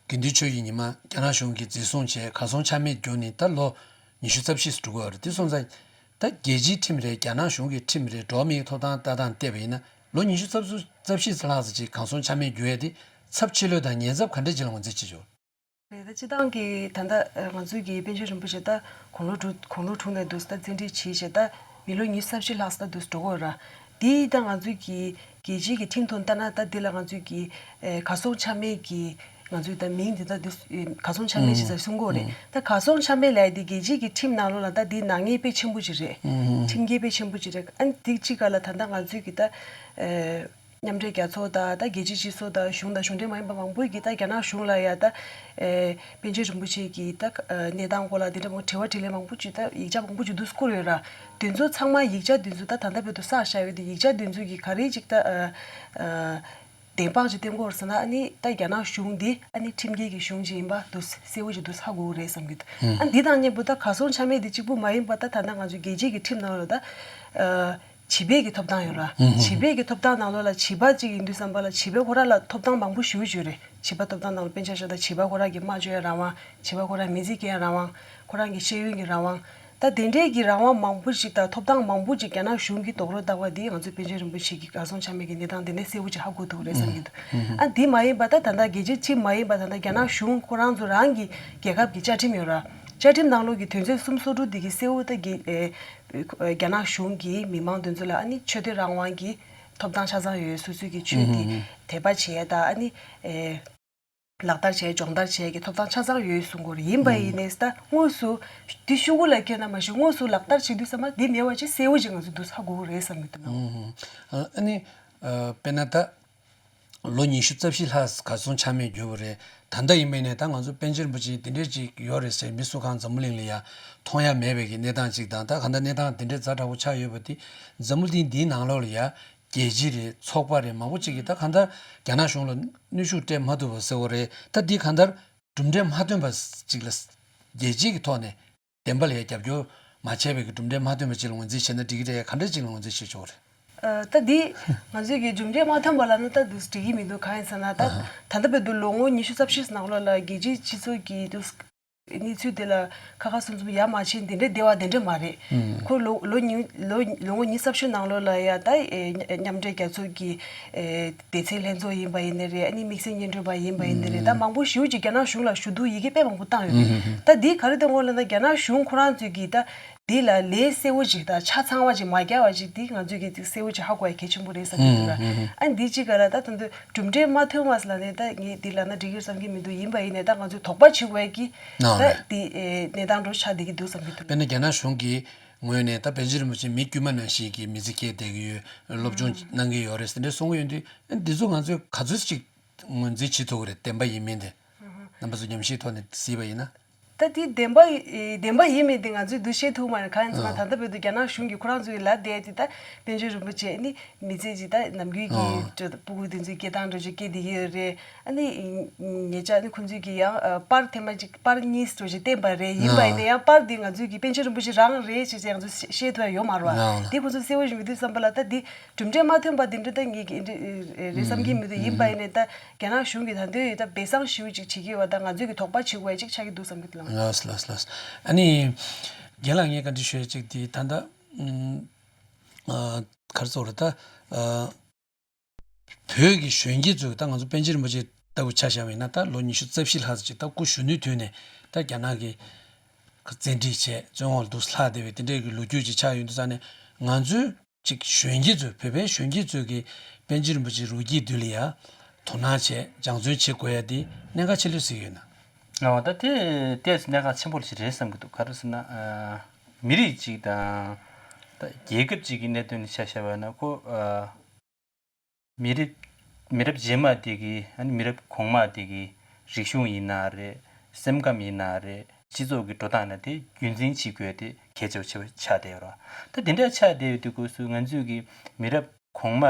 དགེ་འདུན་ཆོས་ཀྱི་ཉི་མ་རྒྱ་ནག་གཞུང་གིས་འཛིན་བཟུང་བྱས་གར་སོང་ཆ་མེད་གྱུར་ནས་ད་ལོ་ཉི་ཤུ་རྩ་བཞི་ཙམ་འགྲོ་གི་ཡོད་རེད། དེ་སོང་ཙང་ད་རྒྱལ་སྤྱིའི་ཁྲིམས་རེད། རྒྱ་ནག་གཞུང་གི་ཁྲིམས་རེད། འགྲོ་བ་མིའི་ཐོབ་ཐང་ལྟ་སྟངས་བལྟས་པ་ཡིན་ན་ལོ་ཉི་ཤུ་རྩ་གསུམ་རྩ་བཞི་ཙམ་ལྷག་ཙམ་ཅིག་གར་སོང་ཆ་མེད་གྱུར་ཡས་དེ་ཚབས་ཆེ་ལོས་དང་ཉེན་ཚབས་ག་འདྲ་ཅིག་ལ་ངོས་འཛིན་བྱེད་ཆོག་རེད། ད་སྤྱིར་བཏང་གི་ད་ལྟ་ང་ཚོའི་གི་པཎ་ཆེན་རིན་པོ་ཆེ་ད་དགུང་ལོ་དྲུག་དགུང་ལོ་དྲུག་ནས་འདུག་ད་བཙན་ཁྲིད་བྱས་བྱས་ད་མི་ལོ་ཉི་ཤུ་རྩ་བཞི་ལྷག་ཙམ་ད་འདུག་འགྲོ་གི་ཡོད་ར། དེ་ད་ང་ཚོའི་གི་རྒྱལ་སྤྱིའི་གི་ཁྲིམས་ཐོག་ལྟ་ན་ད་འདི་ལ་ང་ཚོའི་གི་གར་སོང་ཆ་མེད་གི་ང་ཚོའི་ད་མིང་འདི་ད་འདི་གར་སོང་ཆ་མེད་ཅེས་ཟེར་གསུང་གི་ཡོད་རེད། ད་གར་སོང་ཆ་མེད་ལབ་ཡ་འདི་རྒྱལ་སྤྱིའི་གི་ཁྲིམས་ནང་ལོགས་ལ་ད་འདི་ནག་ཉེས་དཔེ་ཆེན་པོ་ཅིག་རེད། ཁྲིམས་འགལ་དཔེ་ཆེན་པོ་ཅིག་རེད། ཨ་ནི་འདི་གཅིག་ག་ལ་ད་ལྟ་ང་ཚོའི་གི་ད། མཉམ་འབྲེལ་རྒྱལ་ཚོགས་དང་ད་རྒྱལ་སྤྱིའི་སྤྱི་ཚོགས་དང་གཞུང་དང་གཞུང་འབྲེལ་མ་ཡིན་པ་མང་པོས་ཀྱིས་ད་རྒྱ་ནག་གཞུང་ལ་ཡ་ད་ཨེ་པཎ་ཆེན་རིན་པོ་ཆེ་གི་ད་ཨ་གནས་སྟངས་སྐོར་ལ་དེ་འདྲ་མང་དྲི་བ་དྲིས་ལན་མང་པོ་ཅིག་ད་ཡིག་ཆ་མང་པོ་ཅིག་འདུག་བསྐུར་ཡོད་ར། དེ་ཚོ་ཚང་མ་ཡིག་ཆ་དེ་ཚོ་ད་ད་ལྟ་བར་དུ་བསགས་བཞག་ཡོད་དེ་ཡིག་ཆ་དེ་ཚོ་གི་ག་རེ་ཅིག་ད་ཨ་ཨ་ བདེན་དཔང་ཅིག་བསྟན་དགོས་རེད་ཟེར་ན། ཨ་ནི་ད་རྒྱ་ནག་གཞུང་འདི་ཨ་ནི་ཁྲིམས་འགལ་གྱི་གཞུང་ཅིག་ཡིན་པ་འདུག་གསལ་བོ་ཅིག་འདུག་ཧ་གོ་གི་རེད་བསམ་གྱི་འདུག་ཨ་འདི་དང་མཉམ་པོ་ད་གར་སོང་ཆ་མེད་འདི་གཅིག་པུ་མ་ཡིན་པ། ད་ད་ལྟ་ང་ཚོའི་རྒྱལ་སྤྱིའི་གི་ཁྲིམས་ནང་ལ་ད་ཨ་བྱིས་པའི་གི་ཐོབ་ཐང་ཡོད་ར། བྱིས་པའི་གི་ཐོབ་ཐང་ནང་ལོགས་ལ་བྱིས་པ་ཅིག་ཡིན་དུས་ཙམ་པ་ལ་བྱིས་པའི་ཁོ་རང་ལ་ཐོབ་ཐང་མང་པོ་ཞེ་པོ་ཅིག་ཡོད་རེད། བྱིས་པ་ཐོབ་ཐང་ནང་ལ་དཔེར་ན་ཆ་བཞག་ན་བྱིས་པ་ཁོ་རང་གི་སྨྲ་བརྗོད་རང་དབང་། བྱིས་པ་ཁོ་རང་མི་ཚེ་སྐྱེལ་རང་དབང་། ཁོ་རང་གི་ཤེས་ཡོན་གྱི་རང་དབང་། ད་དེ་འདྲའི་གི་རང་དབང་མང་པོ་ཞིག་དང་ཐོབ་ཐང་མང་པོ་ཅིག་རྒྱ་ནག་གཞུང་གིས་རྡོག་རོལ་བཏང་བ་འདིས་ང་ཚོའི་པཎ་ཆེན་རིན་པོ་ཆེ་གི་གར་སོང་ཆ་མེད་ཀྱི་གནས་སྟངས་དེ་ནས་གསལ་བོ་ཅིག་ཧ་གོ་ཐུབ་རེད་བསམ་གྱི་འདུག་ཨ་འདི་མ་ཡིན་པ་ད་ད་ལྟ་རྒྱལ་སྤྱི་སྤྱི་མ་ཡིན་པ་ད་ལྟ་རྒྱ་ནག་གཞུང་ཁོ་རང་ཚོ་རང་གི་རྒྱལ་ཁབ་ཀྱི་བཅའ་ཁྲིམས་ཡོད་ར། བཅའ་ཁྲིམས་ནང་ལོགས་ཀྱི་དོན་ཚན་སུམ་ཅུ་སོ་དྲུག་འདི་གི་གསལ་བོ་ད་གི་ཨེ་རྒྱ་ནག་གཞུང་གིས་མི་མང་དེ་ཚོ་ལ་ཨ་ནི་ཆོས་དད་རང་དབང་གི་ཐོབ་ཐང་ཆ་ཚང་ཡོད། སོ་སོའི་གི་ཆོས་ཀྱི་དད་པ་བྱེད་ཡ་ད་ཨ་ནི་ཨེ། ལག་བསྟར་བྱས་སྦྱོང་བརྡར་བྱས་ཀྱི་ཐོབ་ཐང་ཆ་ཚང་ཡོད་གསུང་གི་རེད། ཡིན་པ་ཡིན་ནས་ད་དངོས་སུ་འདི་ཤོག་གུ་ལ་བཀལ་ན་མ་ཤེས། དངོས་སུ་ལག་བསྟར་བྱེད་དུས་ཙམ་པ་འདི་མེད་པ་ཅིག་གསལ་བོ་ཅིག་ང་ཚོ་འདུག་ཧ་གོ་གི་རེད་བསམ་གྱི་འདུག་ལགས། ཨ་ནི་དཔེར་ན་ད་ལོ་ཉི་ཤུ་རྩ་བཞི་ལྷག་གར་སོང་ཆ་མེད་གྱུར་པ་རེད། ད་ལྟ་ཡིན་པ་ཡིན་ནས་ད་ང་ཚོ་པཎ་ཆེན་རིན་པོ་ཆེ་འདི་འདྲས་ཅིག་ཡོད་རེད་ཟེར་མི་སུ་གང་འཛམ་བུ་གླིང་ལ་ཡ་མཐོང་ཡ་མེད་པའི་གི་གནས་སྟངས་ཅིག་དང་། ད་ག་འདྲ་གནས་སྟངས་འདི་འདྲས་ཛ་དྲག་པོ་ཆགས་ཡོད་པ་འདི་འཛམ་བུ་གླིང་འདིའི་ནང་ལོགས་ལ་ཡ་རྒྱལ་སྤྱི་རེད། ཚོགས་པ་རེད། མང་པོ་ཅིག་གིས་ད་གང་ལྟར་རྒྱ་ནག་གཞུང་ལ་གནོན་ཤུགས་སྤྲད་མ་ཐུབ་པ་ཟེར་བ་རེད། ད་འདི་གང་ལྟར་གྲུབ་འབྲས་མ་ཐོན་པ་ཅིག་ལ་རྒྱལ་སྤྱིའི་གི་ཐོག་ནས་བདེན་པ་ལ་རྒྱབ་སྐྱོར་མ་བྱས་པའི་གི་གྲུབ་འབྲས་མ་ཐོན་པ་ཅིག་ལ་ངོས་འཛིན་བྱས་ན་འགྲིག་གི་རེད། ག་འདྲ་ཅིག་ལ་ངོས་འཛིན་བྱེད་ཆོག་རེད། ཨ་ད་འདི་ང་ཚོས་ཀྱི་གྲུབ་འབྲས་མ་ཐོན་པ་ལབ་ན་ད་འདུག་འགྲིག་གི་མི་འདུག་གང་ཡིན་ཟེར་ན་ད་ད་ལྟ་བར་དུ་ལོ་ངོ་ཉི་ཤུ་རྩ་བཞི་ནང་ལོགས་ལ་རྒྱལ་སྤྱིའི་སྤྱི་ཚོགས་ཀྱི་འདུག་གནས་ཚུལ་དེ་ལ་ཁ་ཁ་སུམ་སུམ་ཡར་མར་ཕྱིན་དེ་འདྲ་བདེ་བ་དེ་འདྲ་མ་རེད། ཁོ་ལོ་ལོ་ཉི་ལོ་ལོ་ངོ་ཉི་ཤུ་རྩ་བཞི་ནང་ལོགས་ལ་ཡ་ད་ཨེ་མཉམ་འབྲེལ་རྒྱལ་ཚོགས་ཀྱི་ཨེ་སྡེ་ཚན་ལྷན་ཚོགས་ཡིན་པ་ཡིན་ནའི་རེད། ཨ་ནི་དམིགས་བསལ་སྙན་སྒྲོན་པ་ཡིན་པ་ཡིན་ནའི་རེད། ད་མང་པོ་ཞེ་པོ་ཅིག་རྒྱ་ནག་གཞུང་ལ་ཞུ་གཏུག་ཡི་གེ་དཔེ་མང་པོ་བཏང་ཡོད། ད་འདི་ག་རེ་སྟོན་གོ་ལབ་ན་རྒྱ་ནག་གཞུང་ཁོ་རང་ཚོས་ཀྱིས་ད་འདི་ལ་ལན་གསལ་བོ་ཅིག་དང་ཆ་ཚང་བ་ཅིག་མ་བརྒྱབ་པ་ཅིག་འདི་ང་ཚོས་ཀྱིས་གསལ་བོ་ཅིག་ཧ་གོ་ཡ་གལ་ཆེན་པོ་རེད་བསམ་གྱི་འདུག་ལ། ཨ་ནི་འདི་གཅིག་ག་ལ་ད་ད་འདི་གྲུབ་འབྲས་མ་ཐོན་བ་ལ་ནས་ད་ངས་འདི་ལ་ན་འགྲིག་གི་རེད་བསམ་གྱི་མི་འདུག་ཡིན་པ་ཡིན་ནས་ད་ང་ཚོས་དོགས་པ་བྱེད་དགོས་ཀྱི་ནའོ་ད་རེད། འདི་ཨེ་གནས་སྟངས་འགྲོ་ཆགས་བསྡད་ཀྱི་འདུག་བསམ་གྱི་འདུག་དཔེར་ན་རྒྱ་ནག་གཞུང་གིས་ངོས་ནས་ད་པཎ་ཆེན་རིན་པོ་ཆེ་མི་དཀྱུས་མ་ནང་བཞིན་གྱི་མི་ཚེ་སྐྱེལ་བསྡད་ཀྱི་ཡོད། སློབ་སྦྱོང་གནང་གི་ཡོད་རེད་ཟེར་འདྲ་གསུང་གི་ཡོད་དུས། ཨེ་འདི་ཚོ་ང་ཚོས་ག་ཚོད་ཅིག་ངོས་འཛིན་བྱེད་ཐུབ་ཀྱི་རེད། བདེན་པ་ཡིན་མིན་དེ་རྣམ་པ་ཚོ་ཉམས་ཞིབ་ཐོག་ནས་གཟིགས་པ་ཡིན་ན། ད་དེ་བདེན་པ་ཡི་བདེན་པ་ཡིན་མིན་དེ་ང་ཚོས་འདུ་ཤེས་ཐུབ་མ་རེད། གང་ཡིན་ཟེར་ན་ད་ལྟ་བར་དུ་རྒྱ་ནག་གཞུང་གིས་ཁོ་རང་ཚོའི་ལ་བསྡད་དེ་ད་པཎ་ཆེན་རིན་པོ་ཆེ་ནི་མི་ཚེ་ཅིག་ད་ནམ་རྒྱུན་གྱི་སྤུ་གུ་དེ་ཚོའི་སྐད་གདངས་འདྲ་ཅིག་སྐད་བསྡད་ཀྱི་ཡོད་རེད། ཨ་ནི་ཉེ་ཆར་ནི་ཁོང་ཚོས་ཀྱིས་ཡང་པར་ཐེངས་མ་གཅིག་པར་གཉིས་འདྲ་ཅིག་བསྟན་པ་རེད། ཡིན་པ་ཡིན་ན་ཡང་པར་འདི་ང་ཚོས་ཀྱིས་པཎ་ཆེན་རིན་པོ་ཆེ་རང་རེད་ཅེས་ང་ཚོས་ཤེས་ཐུབ་ཡ་ཡོད་མ་རེད་བ། དེ་ཁོང་ཚོས་གསལ་བོ་ཞིག་མི་འདུག་བསམ་པ་ལ་ད་འདི་གྲུབ་འབྲས་མ་ཐོན་པ་འདི་འདྲ་ད་ངེད་ཀྱི་འདི་རེད་བསམ་གྱི་མི་འདུག་ཡིན་པ་ཡིན་ནས་ད་རྒྱ་ནག་གཞུང་གིས་ད་འདོད་ཡོད་ད་སྦས་གསང་ཞེ་པོ་ཅིག་བྱེད་ཀྱི་ཡོད་པ་ད་ང་ཚོས་ཀྱི་དོགས་པ་བྱེད་དགོས་ཡ་ཅིག་ཆགས་ཀྱི་འདུག་བསམ་གྱི་འདུག་ལགས། ལགས་ལགས་ལགས། ཨ་ནི་རྒན་ལགས་ངས་བཀའ་འདྲི་ཞུ་ཡ་ཅིག་འདི་ད་ལྟ་ཨ་ག་རེ་ཟེར་དགོས་རེད་ད། ཨ་བོད་ཀྱི་གཞོན་སྐྱེས་ཚོས་ད་ང་ཚོ་པཎ་ཆེན་རིན་པོ་ཆེ་ལྟ་བུ་ཆ་བཞག་པ་ཡིན་ན་ད་ལོ་ཉི་ཤུ་རྩ་བཞི་ལྷག་ཙམ་ཅིག་ད་སྐུ་གཞོན་ནུའི་དུས་ནས་ད་རྒྱ་ནག་གི་བཙན་ཁྲིད་བྱས་བཙོན་འོག་ལ་འདུག་ལྷག་བསྡད་པའི་དེ་འདྲའི་གི་ལོ་རྒྱུས་ཅིག་ཆགས་ཡོང་དུས་ཙང་ནས་ང་ཚོའི་ཅིག་གཞོན་སྐྱེས་ཚོས་བོད་པའི་གཞོན་སྐྱེས་ཚོས་ཀྱིས་པཎ་ཆེན་རིན་པོ་ཆེའི་རུ་སྐྱེས་འདི་ལ་ཡ་དོ་སྣང་བྱས་སྦྱང་བརྩོན་བྱེད་དགོས་ཡ་འདི་གནད་འགག་ཆེ་ལོས་ཟེར་གྱི་ཡོད་ན། ཨོ་ད་དེ་ཏོག་ཙམ་གནད་འགག་ཆེན་པོ་ཞིག་རེད་བསམ་གྱི་འདུག་ག་རེ་ཟེར་ན་ཨ་མི་རིགས་གཅིག་དང་ད་རྒྱལ་ཁབ་གཅིག་གི་གནད་དོན་ལ་ཆ་བཞག་པ་ན་ཁོ་ཨ་མི་རབས་མི་རབས་རྗེས་མ་དེ་གི་ཨ་ནི་མི་རབས་གོང་མ་དེ་གི་རིག་གཞུང་ཡིན་ན་རེད། སེམས་ཁམས་ཡིན་ན་རེད། སྤྱི་ཚོགས་ཀྱི་འགྲོ་སྟངས་ན་དེ་རྒྱུན་འཛིན་བྱེད་དགོས་དེ་གལ་ཆེ་བ་ཆེ་བ་ཆགས་བསྡད་ཡོད་རེད། ད་དེ་འདྲ་ཆགས་བསྡད་ཡོད་དུས་སྐབས་སུ་ང་ཚོས་ཀྱི་མི་རབས་གོང་མ་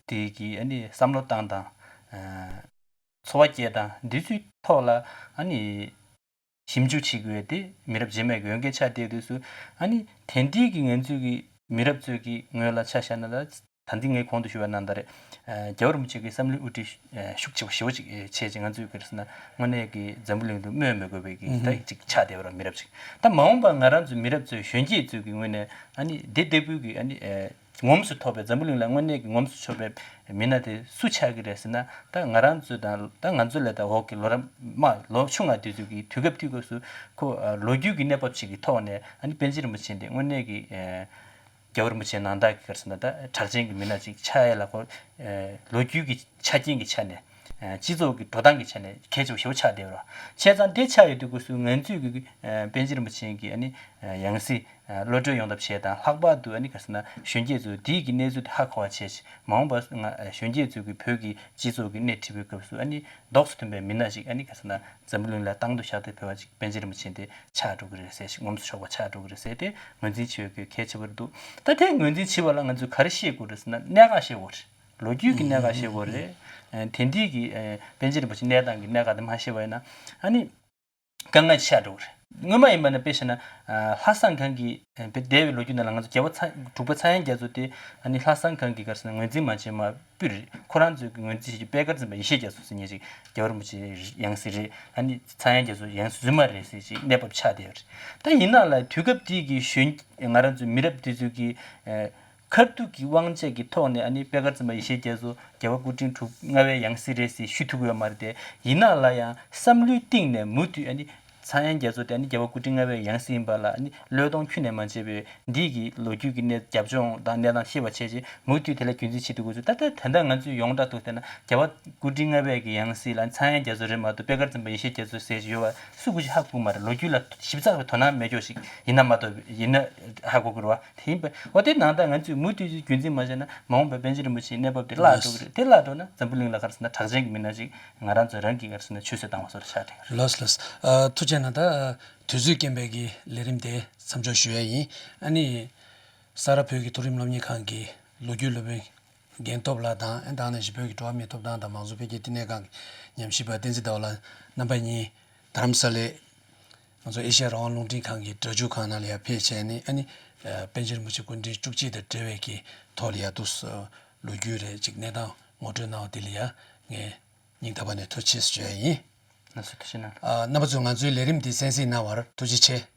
དེ་གི་ཨ་ནི་བསམ་བློ་བཏང་སྟངས་ཨ་འཚོ་བ་སྐྱེལ་སྟངས་འདི་ཚོའི་ཐོག་ལ་ཨ་ནི་ཞིབ་འཇུག་བྱེད་དགོས་དེ་མི་རབས་རྗེས་མའི་འོས་འགན་ཆགས་བསྡད་དུས་སུ་ཨ་ནི་དེང་དུས་ཀྱི་ང་ཚོས་ཀྱི་མི་རབས་ཚོས་ཀྱི་ངོས་ལ་ཆ་བཞག་ན་ད། ད་འདི་ངས་གོང་དུ་ཞུས་པ་ནང་ལྟར་རེད། ཨ་རྒྱལ་བ་རིན་པོ་ཆེ་གི་བསམ་བློའི་དབུ་ཁྲིད་ཨ་ཤུགས་ཆེ་བ་ཞེ་པོ་ཅིག་ཨ་བྱས་ཅིག་ང་ཚོས་ག་རེ་ཟེར་ན་དངོས་གནས་ཀྱི་འཛམ་བུ་གླིང་དུ་སྨོས་མི་དགོས་པའི་གི་ད་ཅིག་ཆགས་བསྡད་པ་རེད་མི་རབས་ཅིག་ད་མ་འོངས་པ་ང་རང་ཚོའི་མི་རབས་ཚོའི་གཞོན་སྐྱེས་ཚོའི་གི་ངོས་ནས་ཨ་ནི་འདི་ལྟ་བུའི་གི་ཨ་ནི་ཨ་ངོམས་སུ་ཐོགས་པའི་འཛམ་བུ་གླིང་ལ་དངོས་གནས་ཀྱི་ངོམས་སུ་ཆོག་པའི་མི་སྣ་དེ་སུ་ཆགས་ཀྱི་རེད་ཟེར་ན་ད་ང་རང་ཚོ་དང་ད་ང་ཚོ་ལས་ད་འོག་གི་ལོ་རབས་མ་ལོ་ཆུང་བ་དེ་ཚོའི་གི་དུས་སྐབས་དུས་སྐབས་སུ་ཁོ་ཨ་ལོ་རྒྱུས་ཀྱི་གནས་བབ་ཅིག་གི་ཐོག་ནས་ཨ་ནི་པཎ་ཆེན་རིན་པོ་ཆེ་འདི་དངོས་གནས་ཀྱི་ཨ། རྒྱལ་བ་རིན་པོ་ཆེ་ནང་ལྟར་གྱི་ག་རེ་ཟེར་ན་ད་གྲགས་ཅན་གྱི་མི་སྣ་ཅིག་ཆགས་ཡས་ལ་ཁོ་ཨེ་ལོ་རྒྱུས་ཀྱི་ཆ་རྐྱེན་གྱི་ཆ་ནས་ཨེ་སྤྱི་ཚོགས་ཀྱི་འགྲོ་སྟངས་ཀྱི་ཆ་ནས་གལ་ཆེ་བ་ཞེ་པོ་ཆགས་བསྡད་ཡོད་རེད། བྱས་ཙང་དེ་ཆགས་ཡོད་དུས་སྐབས་སུ་ང་ཚོས་ཀྱི་ཨེ་པཎ་ཆེན་རིན་པོ་ཆེ་གི་ཨ་ནི་ཨེ་ཡང་སྲིད་ཨེ་གློད་བཀྲོལ་ཡོང་ཐབས་བྱས་དང་ལྷག་པར་དུ་ཨ་ནི་ག་རེ་ཟེར་ན་གཞོན་སྐྱེས་ཚོས་དེའི་གི་གནས་ཚུལ་དེ་ཧ་གོ་བ་བྱས་ཤིག་མ་འོངས་པ་ང་ཨེ་གཞོན་སྐྱེས་ཚོས་ཀྱི་བོད་ཀྱི་སྤྱི་ཚོགས་ཀྱི་སྣེ་ཁྲིད་པའི་སྐབས་སུ་ཨ་ནི་རྡོག་ཏུ་མཐུན་པའི་མི་སྣ་ཞིག་ཨ་ནི་ག་རེ་ཟེར་ན་འཛམ་བུ་གླིང་ལ་དང་དུ་བཞག་སྟེ་ཕེབས་པ་ཅིག་པཎ་ཆེན་རིན་པོ་ཆེ་དེ་ཆགས་འགྲོ་གི་རེད་ཟེར་ཞིག་ངོམས་སུ་ཆོག་པ་ཆགས་འགྲོ་གི་རེད་ཟེར་ཏེ་ངོས་འཛིན་བྱེད་དགོས་གལ་ཆེ་བར་འདུག་ད་དེ་ངོས་འཛིན་བྱེད་པ་ལ་ང་ཚོས་ག་རེ་ཤེས་དགོས་རེད་ཟེར་ན་གནད་འགག་ཤེས་དགོས་རེད། ལོ་རྒྱུས་ཀྱི་གནད་འགག་ཤེས་དགོས་རེད། ཨ་དེ་འདྲའི་གི་ཨ་པཎ་ཆེན་རིན་པོ་ཆེ་གནས་སྟངས་ཀྱི་གནད་འགག་དེ་མ་ཤེས་པ་ཡིན་ན་ཨ་ནི་དཀའ་ངལ་ཆེ་འགྲོ་གི་རེད། སྔོན་མ་ཡིན་པ་ན་དཔེ་བཞག་ན་ཨ་ལྷ་བསངས་ཁང་གི་ཨ་འདས་པའི་ལོ་རྒྱུས་ནང་ལ་ང་ཚོ་རྒྱལ་བ་ཚ་དྲུག་པ་ཚངས་དབྱངས་རྒྱ་མཚོ་དེ་ཨ་ནི་ལྷ་བསངས་ཁང་གི་ག་རེ་ཟེར་ན་ངོས་འཛིན་མ་བྱས་མ་སྤུར་རེད། ཁོ་རང་ཚོའི་གི་ངོས་འཛིན་བྱེད་ཀྱི་པད་དཀར་འཛིན་པ་ཡེ་ཤེས་རྒྱ་མཚོ་ཟེར་མཁན་ཅིག་རྒྱལ་བ་རིན་པོ་ཆེ་ཡང་སྲིད་རེད། ཨ་ནི་ཚངས་དབྱངས་རྒྱ་མཚོ་ཡང་སྲིད་རྫུན་མ་རེད་ཟེར་ཅིག་གནས་བབ་ཆགས་བསྡད་ཡོད་རེད། ད་ཡིན་ན་ལ་དུས་སྐབས་དེའི་གི་གཞོན་ང་རང་ཚོའི་མི་རབས་དེ་ཚོའི་གི་ཨ་མཁར་གདུགས་ཀྱི་དབང་ཆ་གི་ཐོག་ནས་ཨ་ནི་པད་དཀར་འཛིན་པ་ཡེ་ཤེས་རྒྱ་མཚོ་རྒྱལ་བ་སྐུ་ཕྲེང་དྲུག་ལྔ་པའི་ཡང་སྲིད་རེད་ཟེར་ཞུ་ཐུབ་ཀྱི་ཡོད་མ་རེད་དེ། ཡིན་ན་ལ་ཡང་བསམ་བློའི་གཏིང་ནས་མུ་མཐུད་ཨ་ནི་ཚངས་དབྱངས་རྒྱ་མཚོ་དེ་ཨ་ནི་རྒྱལ་བ་སྐུ་ཕྲེང་ལྔ་པའི་ཡང་སྲིད་ཡིན་པ་ལ་ཨ་ནི་བློས་གཏོང་ཁྱོན་ནས་མ་བྱས་པའི་འདི་གི་ལོ་རྒྱུས་ཀྱི་གནས་རྒྱབ་ལྗོངས་དང་གནས་སྟངས་ཤེས་པ་བྱས་རྗེས་མུ་མཐུད་དེ་ལ་རྒྱུན་འཛིན་བྱེད་ཐུབ་དགོས་ཚུལ། ད་ལྟ་ད་ལྟ་ང་ཚོས་ཡོངས་གྲགས་ཐོག་བལྟས་ན་རྒྱལ་བ་སྐུ་ཕྲེང་ལྔ་པའི་གི་ཡང་སྲིད་ལ་ཚངས་དབྱངས་རྒྱ་མཚོ་རེད་མ་གཏོགས་པད་དཀར་འཛིན་པ་ཡེ་ཤེས་རྒྱ་མཚོ་ཟེར་ཡོད་པ་སུ་གིས་ཧ་གོ་གི་མ་རེད། ལོ་རྒྱུས་ལ་ཞིབ་ཚགས་པའི་དོ་སྣང་མེད་ཀྱོག་ཞིག་ཡིན་ན་མ་གཏོགས་ཡིན་ན་ཧ་གོ་གི་རེད་བ། དེ་ཡིན་པས་འོ་དེ་ནང་ལྟར་ང་ཚོས་མུ་མཐུད་ཀྱིས་རྒྱུན་འཛིན་མ་བྱས་ན་མ་འོངས་པའི་པཎ་ཆེན་རིན་པོ་ཆེའི་གནས་བབ་དེ་བརླག་འགྲོ་གི་རེད། དེ་བརླག་འགྲོ་ན་འཛམ་བུ་གླིང་ལ་ག་རེ་ཟེར་ན་གྲགས་ཅན་གྱི་མི་སྣ་ཅིག་ང་རང་ཚོ་རང་གིས་ག་རེ་ཟེར་ན་ཆུད་ཟོས་བཏང་བ་བཟོ་འདྲ་ཆགས་བསྡད་ཀྱི་རེད། ལགས་ལགས། ཨ་ཐུགས་རྗེ་གནང་། ད་དུས་ཚོད་རྐྱེན་པས་ཀྱི་ལས་རིམ་དེ་མཚམས་འཇོག་ཞུ་ཡ་ཡིན། ཨ་ནི་ས་རཱ་བོད་ཀྱི་མཐོ་རིམ་སློབ་གཉེར་ཁང་གི་ལོ་རྒྱུས་སློབ་དཔོན་རྒན་སྟོབས་ལགས་དང་། ཨ་ནི་ད་ག་ནང་བཞིན་བོད་ཀྱི་འགྲོ་བ་མིའི་ཐོབ་ཐང་དང་མང་གཙོ་འཕེལ་རྒྱས་བསྟི་གནས་ཁང་གི་ཉམས་ཞིབ་པ་བསྟན་འཛིན་ཟླ་བ་ལགས། རྣམ་པ་གཉིས་རྡ་རམ་ས་ལའི་ང་ཚོ་ཨེ་ཤ་ཡ་རང་དབང་རླུང་འཕྲིན་ཁང་གི་སྒྲ་སྒྱུར་ཁང་ནང་ལ་ཡར་ཕེབས་བྱས་ནས། ཨ་ནི་ཨ་པཎ་ཆེན་རིན་པོ་ཆེ་སྐུ་ཕྲེང་བཅུ་གཅིག་དང་འབྲེལ་བའི་གི་ཐོག་ལ་ཡར་འདུག་སེ་ལོ་རྒྱུས་རེད་ཅིག་གནས་སྟངས་ངོ་སྤྲོད་གནང་བ་དེ་ལ་ཡ་ངས་སྙིང་ཐག་པ་ནས་ཐུགས་རྗེ་ཆེ་ཞུ་ཡ་ཡིན། ལགས་སོ། ཐུགས་རྗེ་གནང་། ཨ་རྣམ་པ་ཚོས་ང་ཚོའི་ལས་རིམ་འདི་གསན་གཟིགས་གནང་བར་ཐུགས་རྗེ་ཆེ།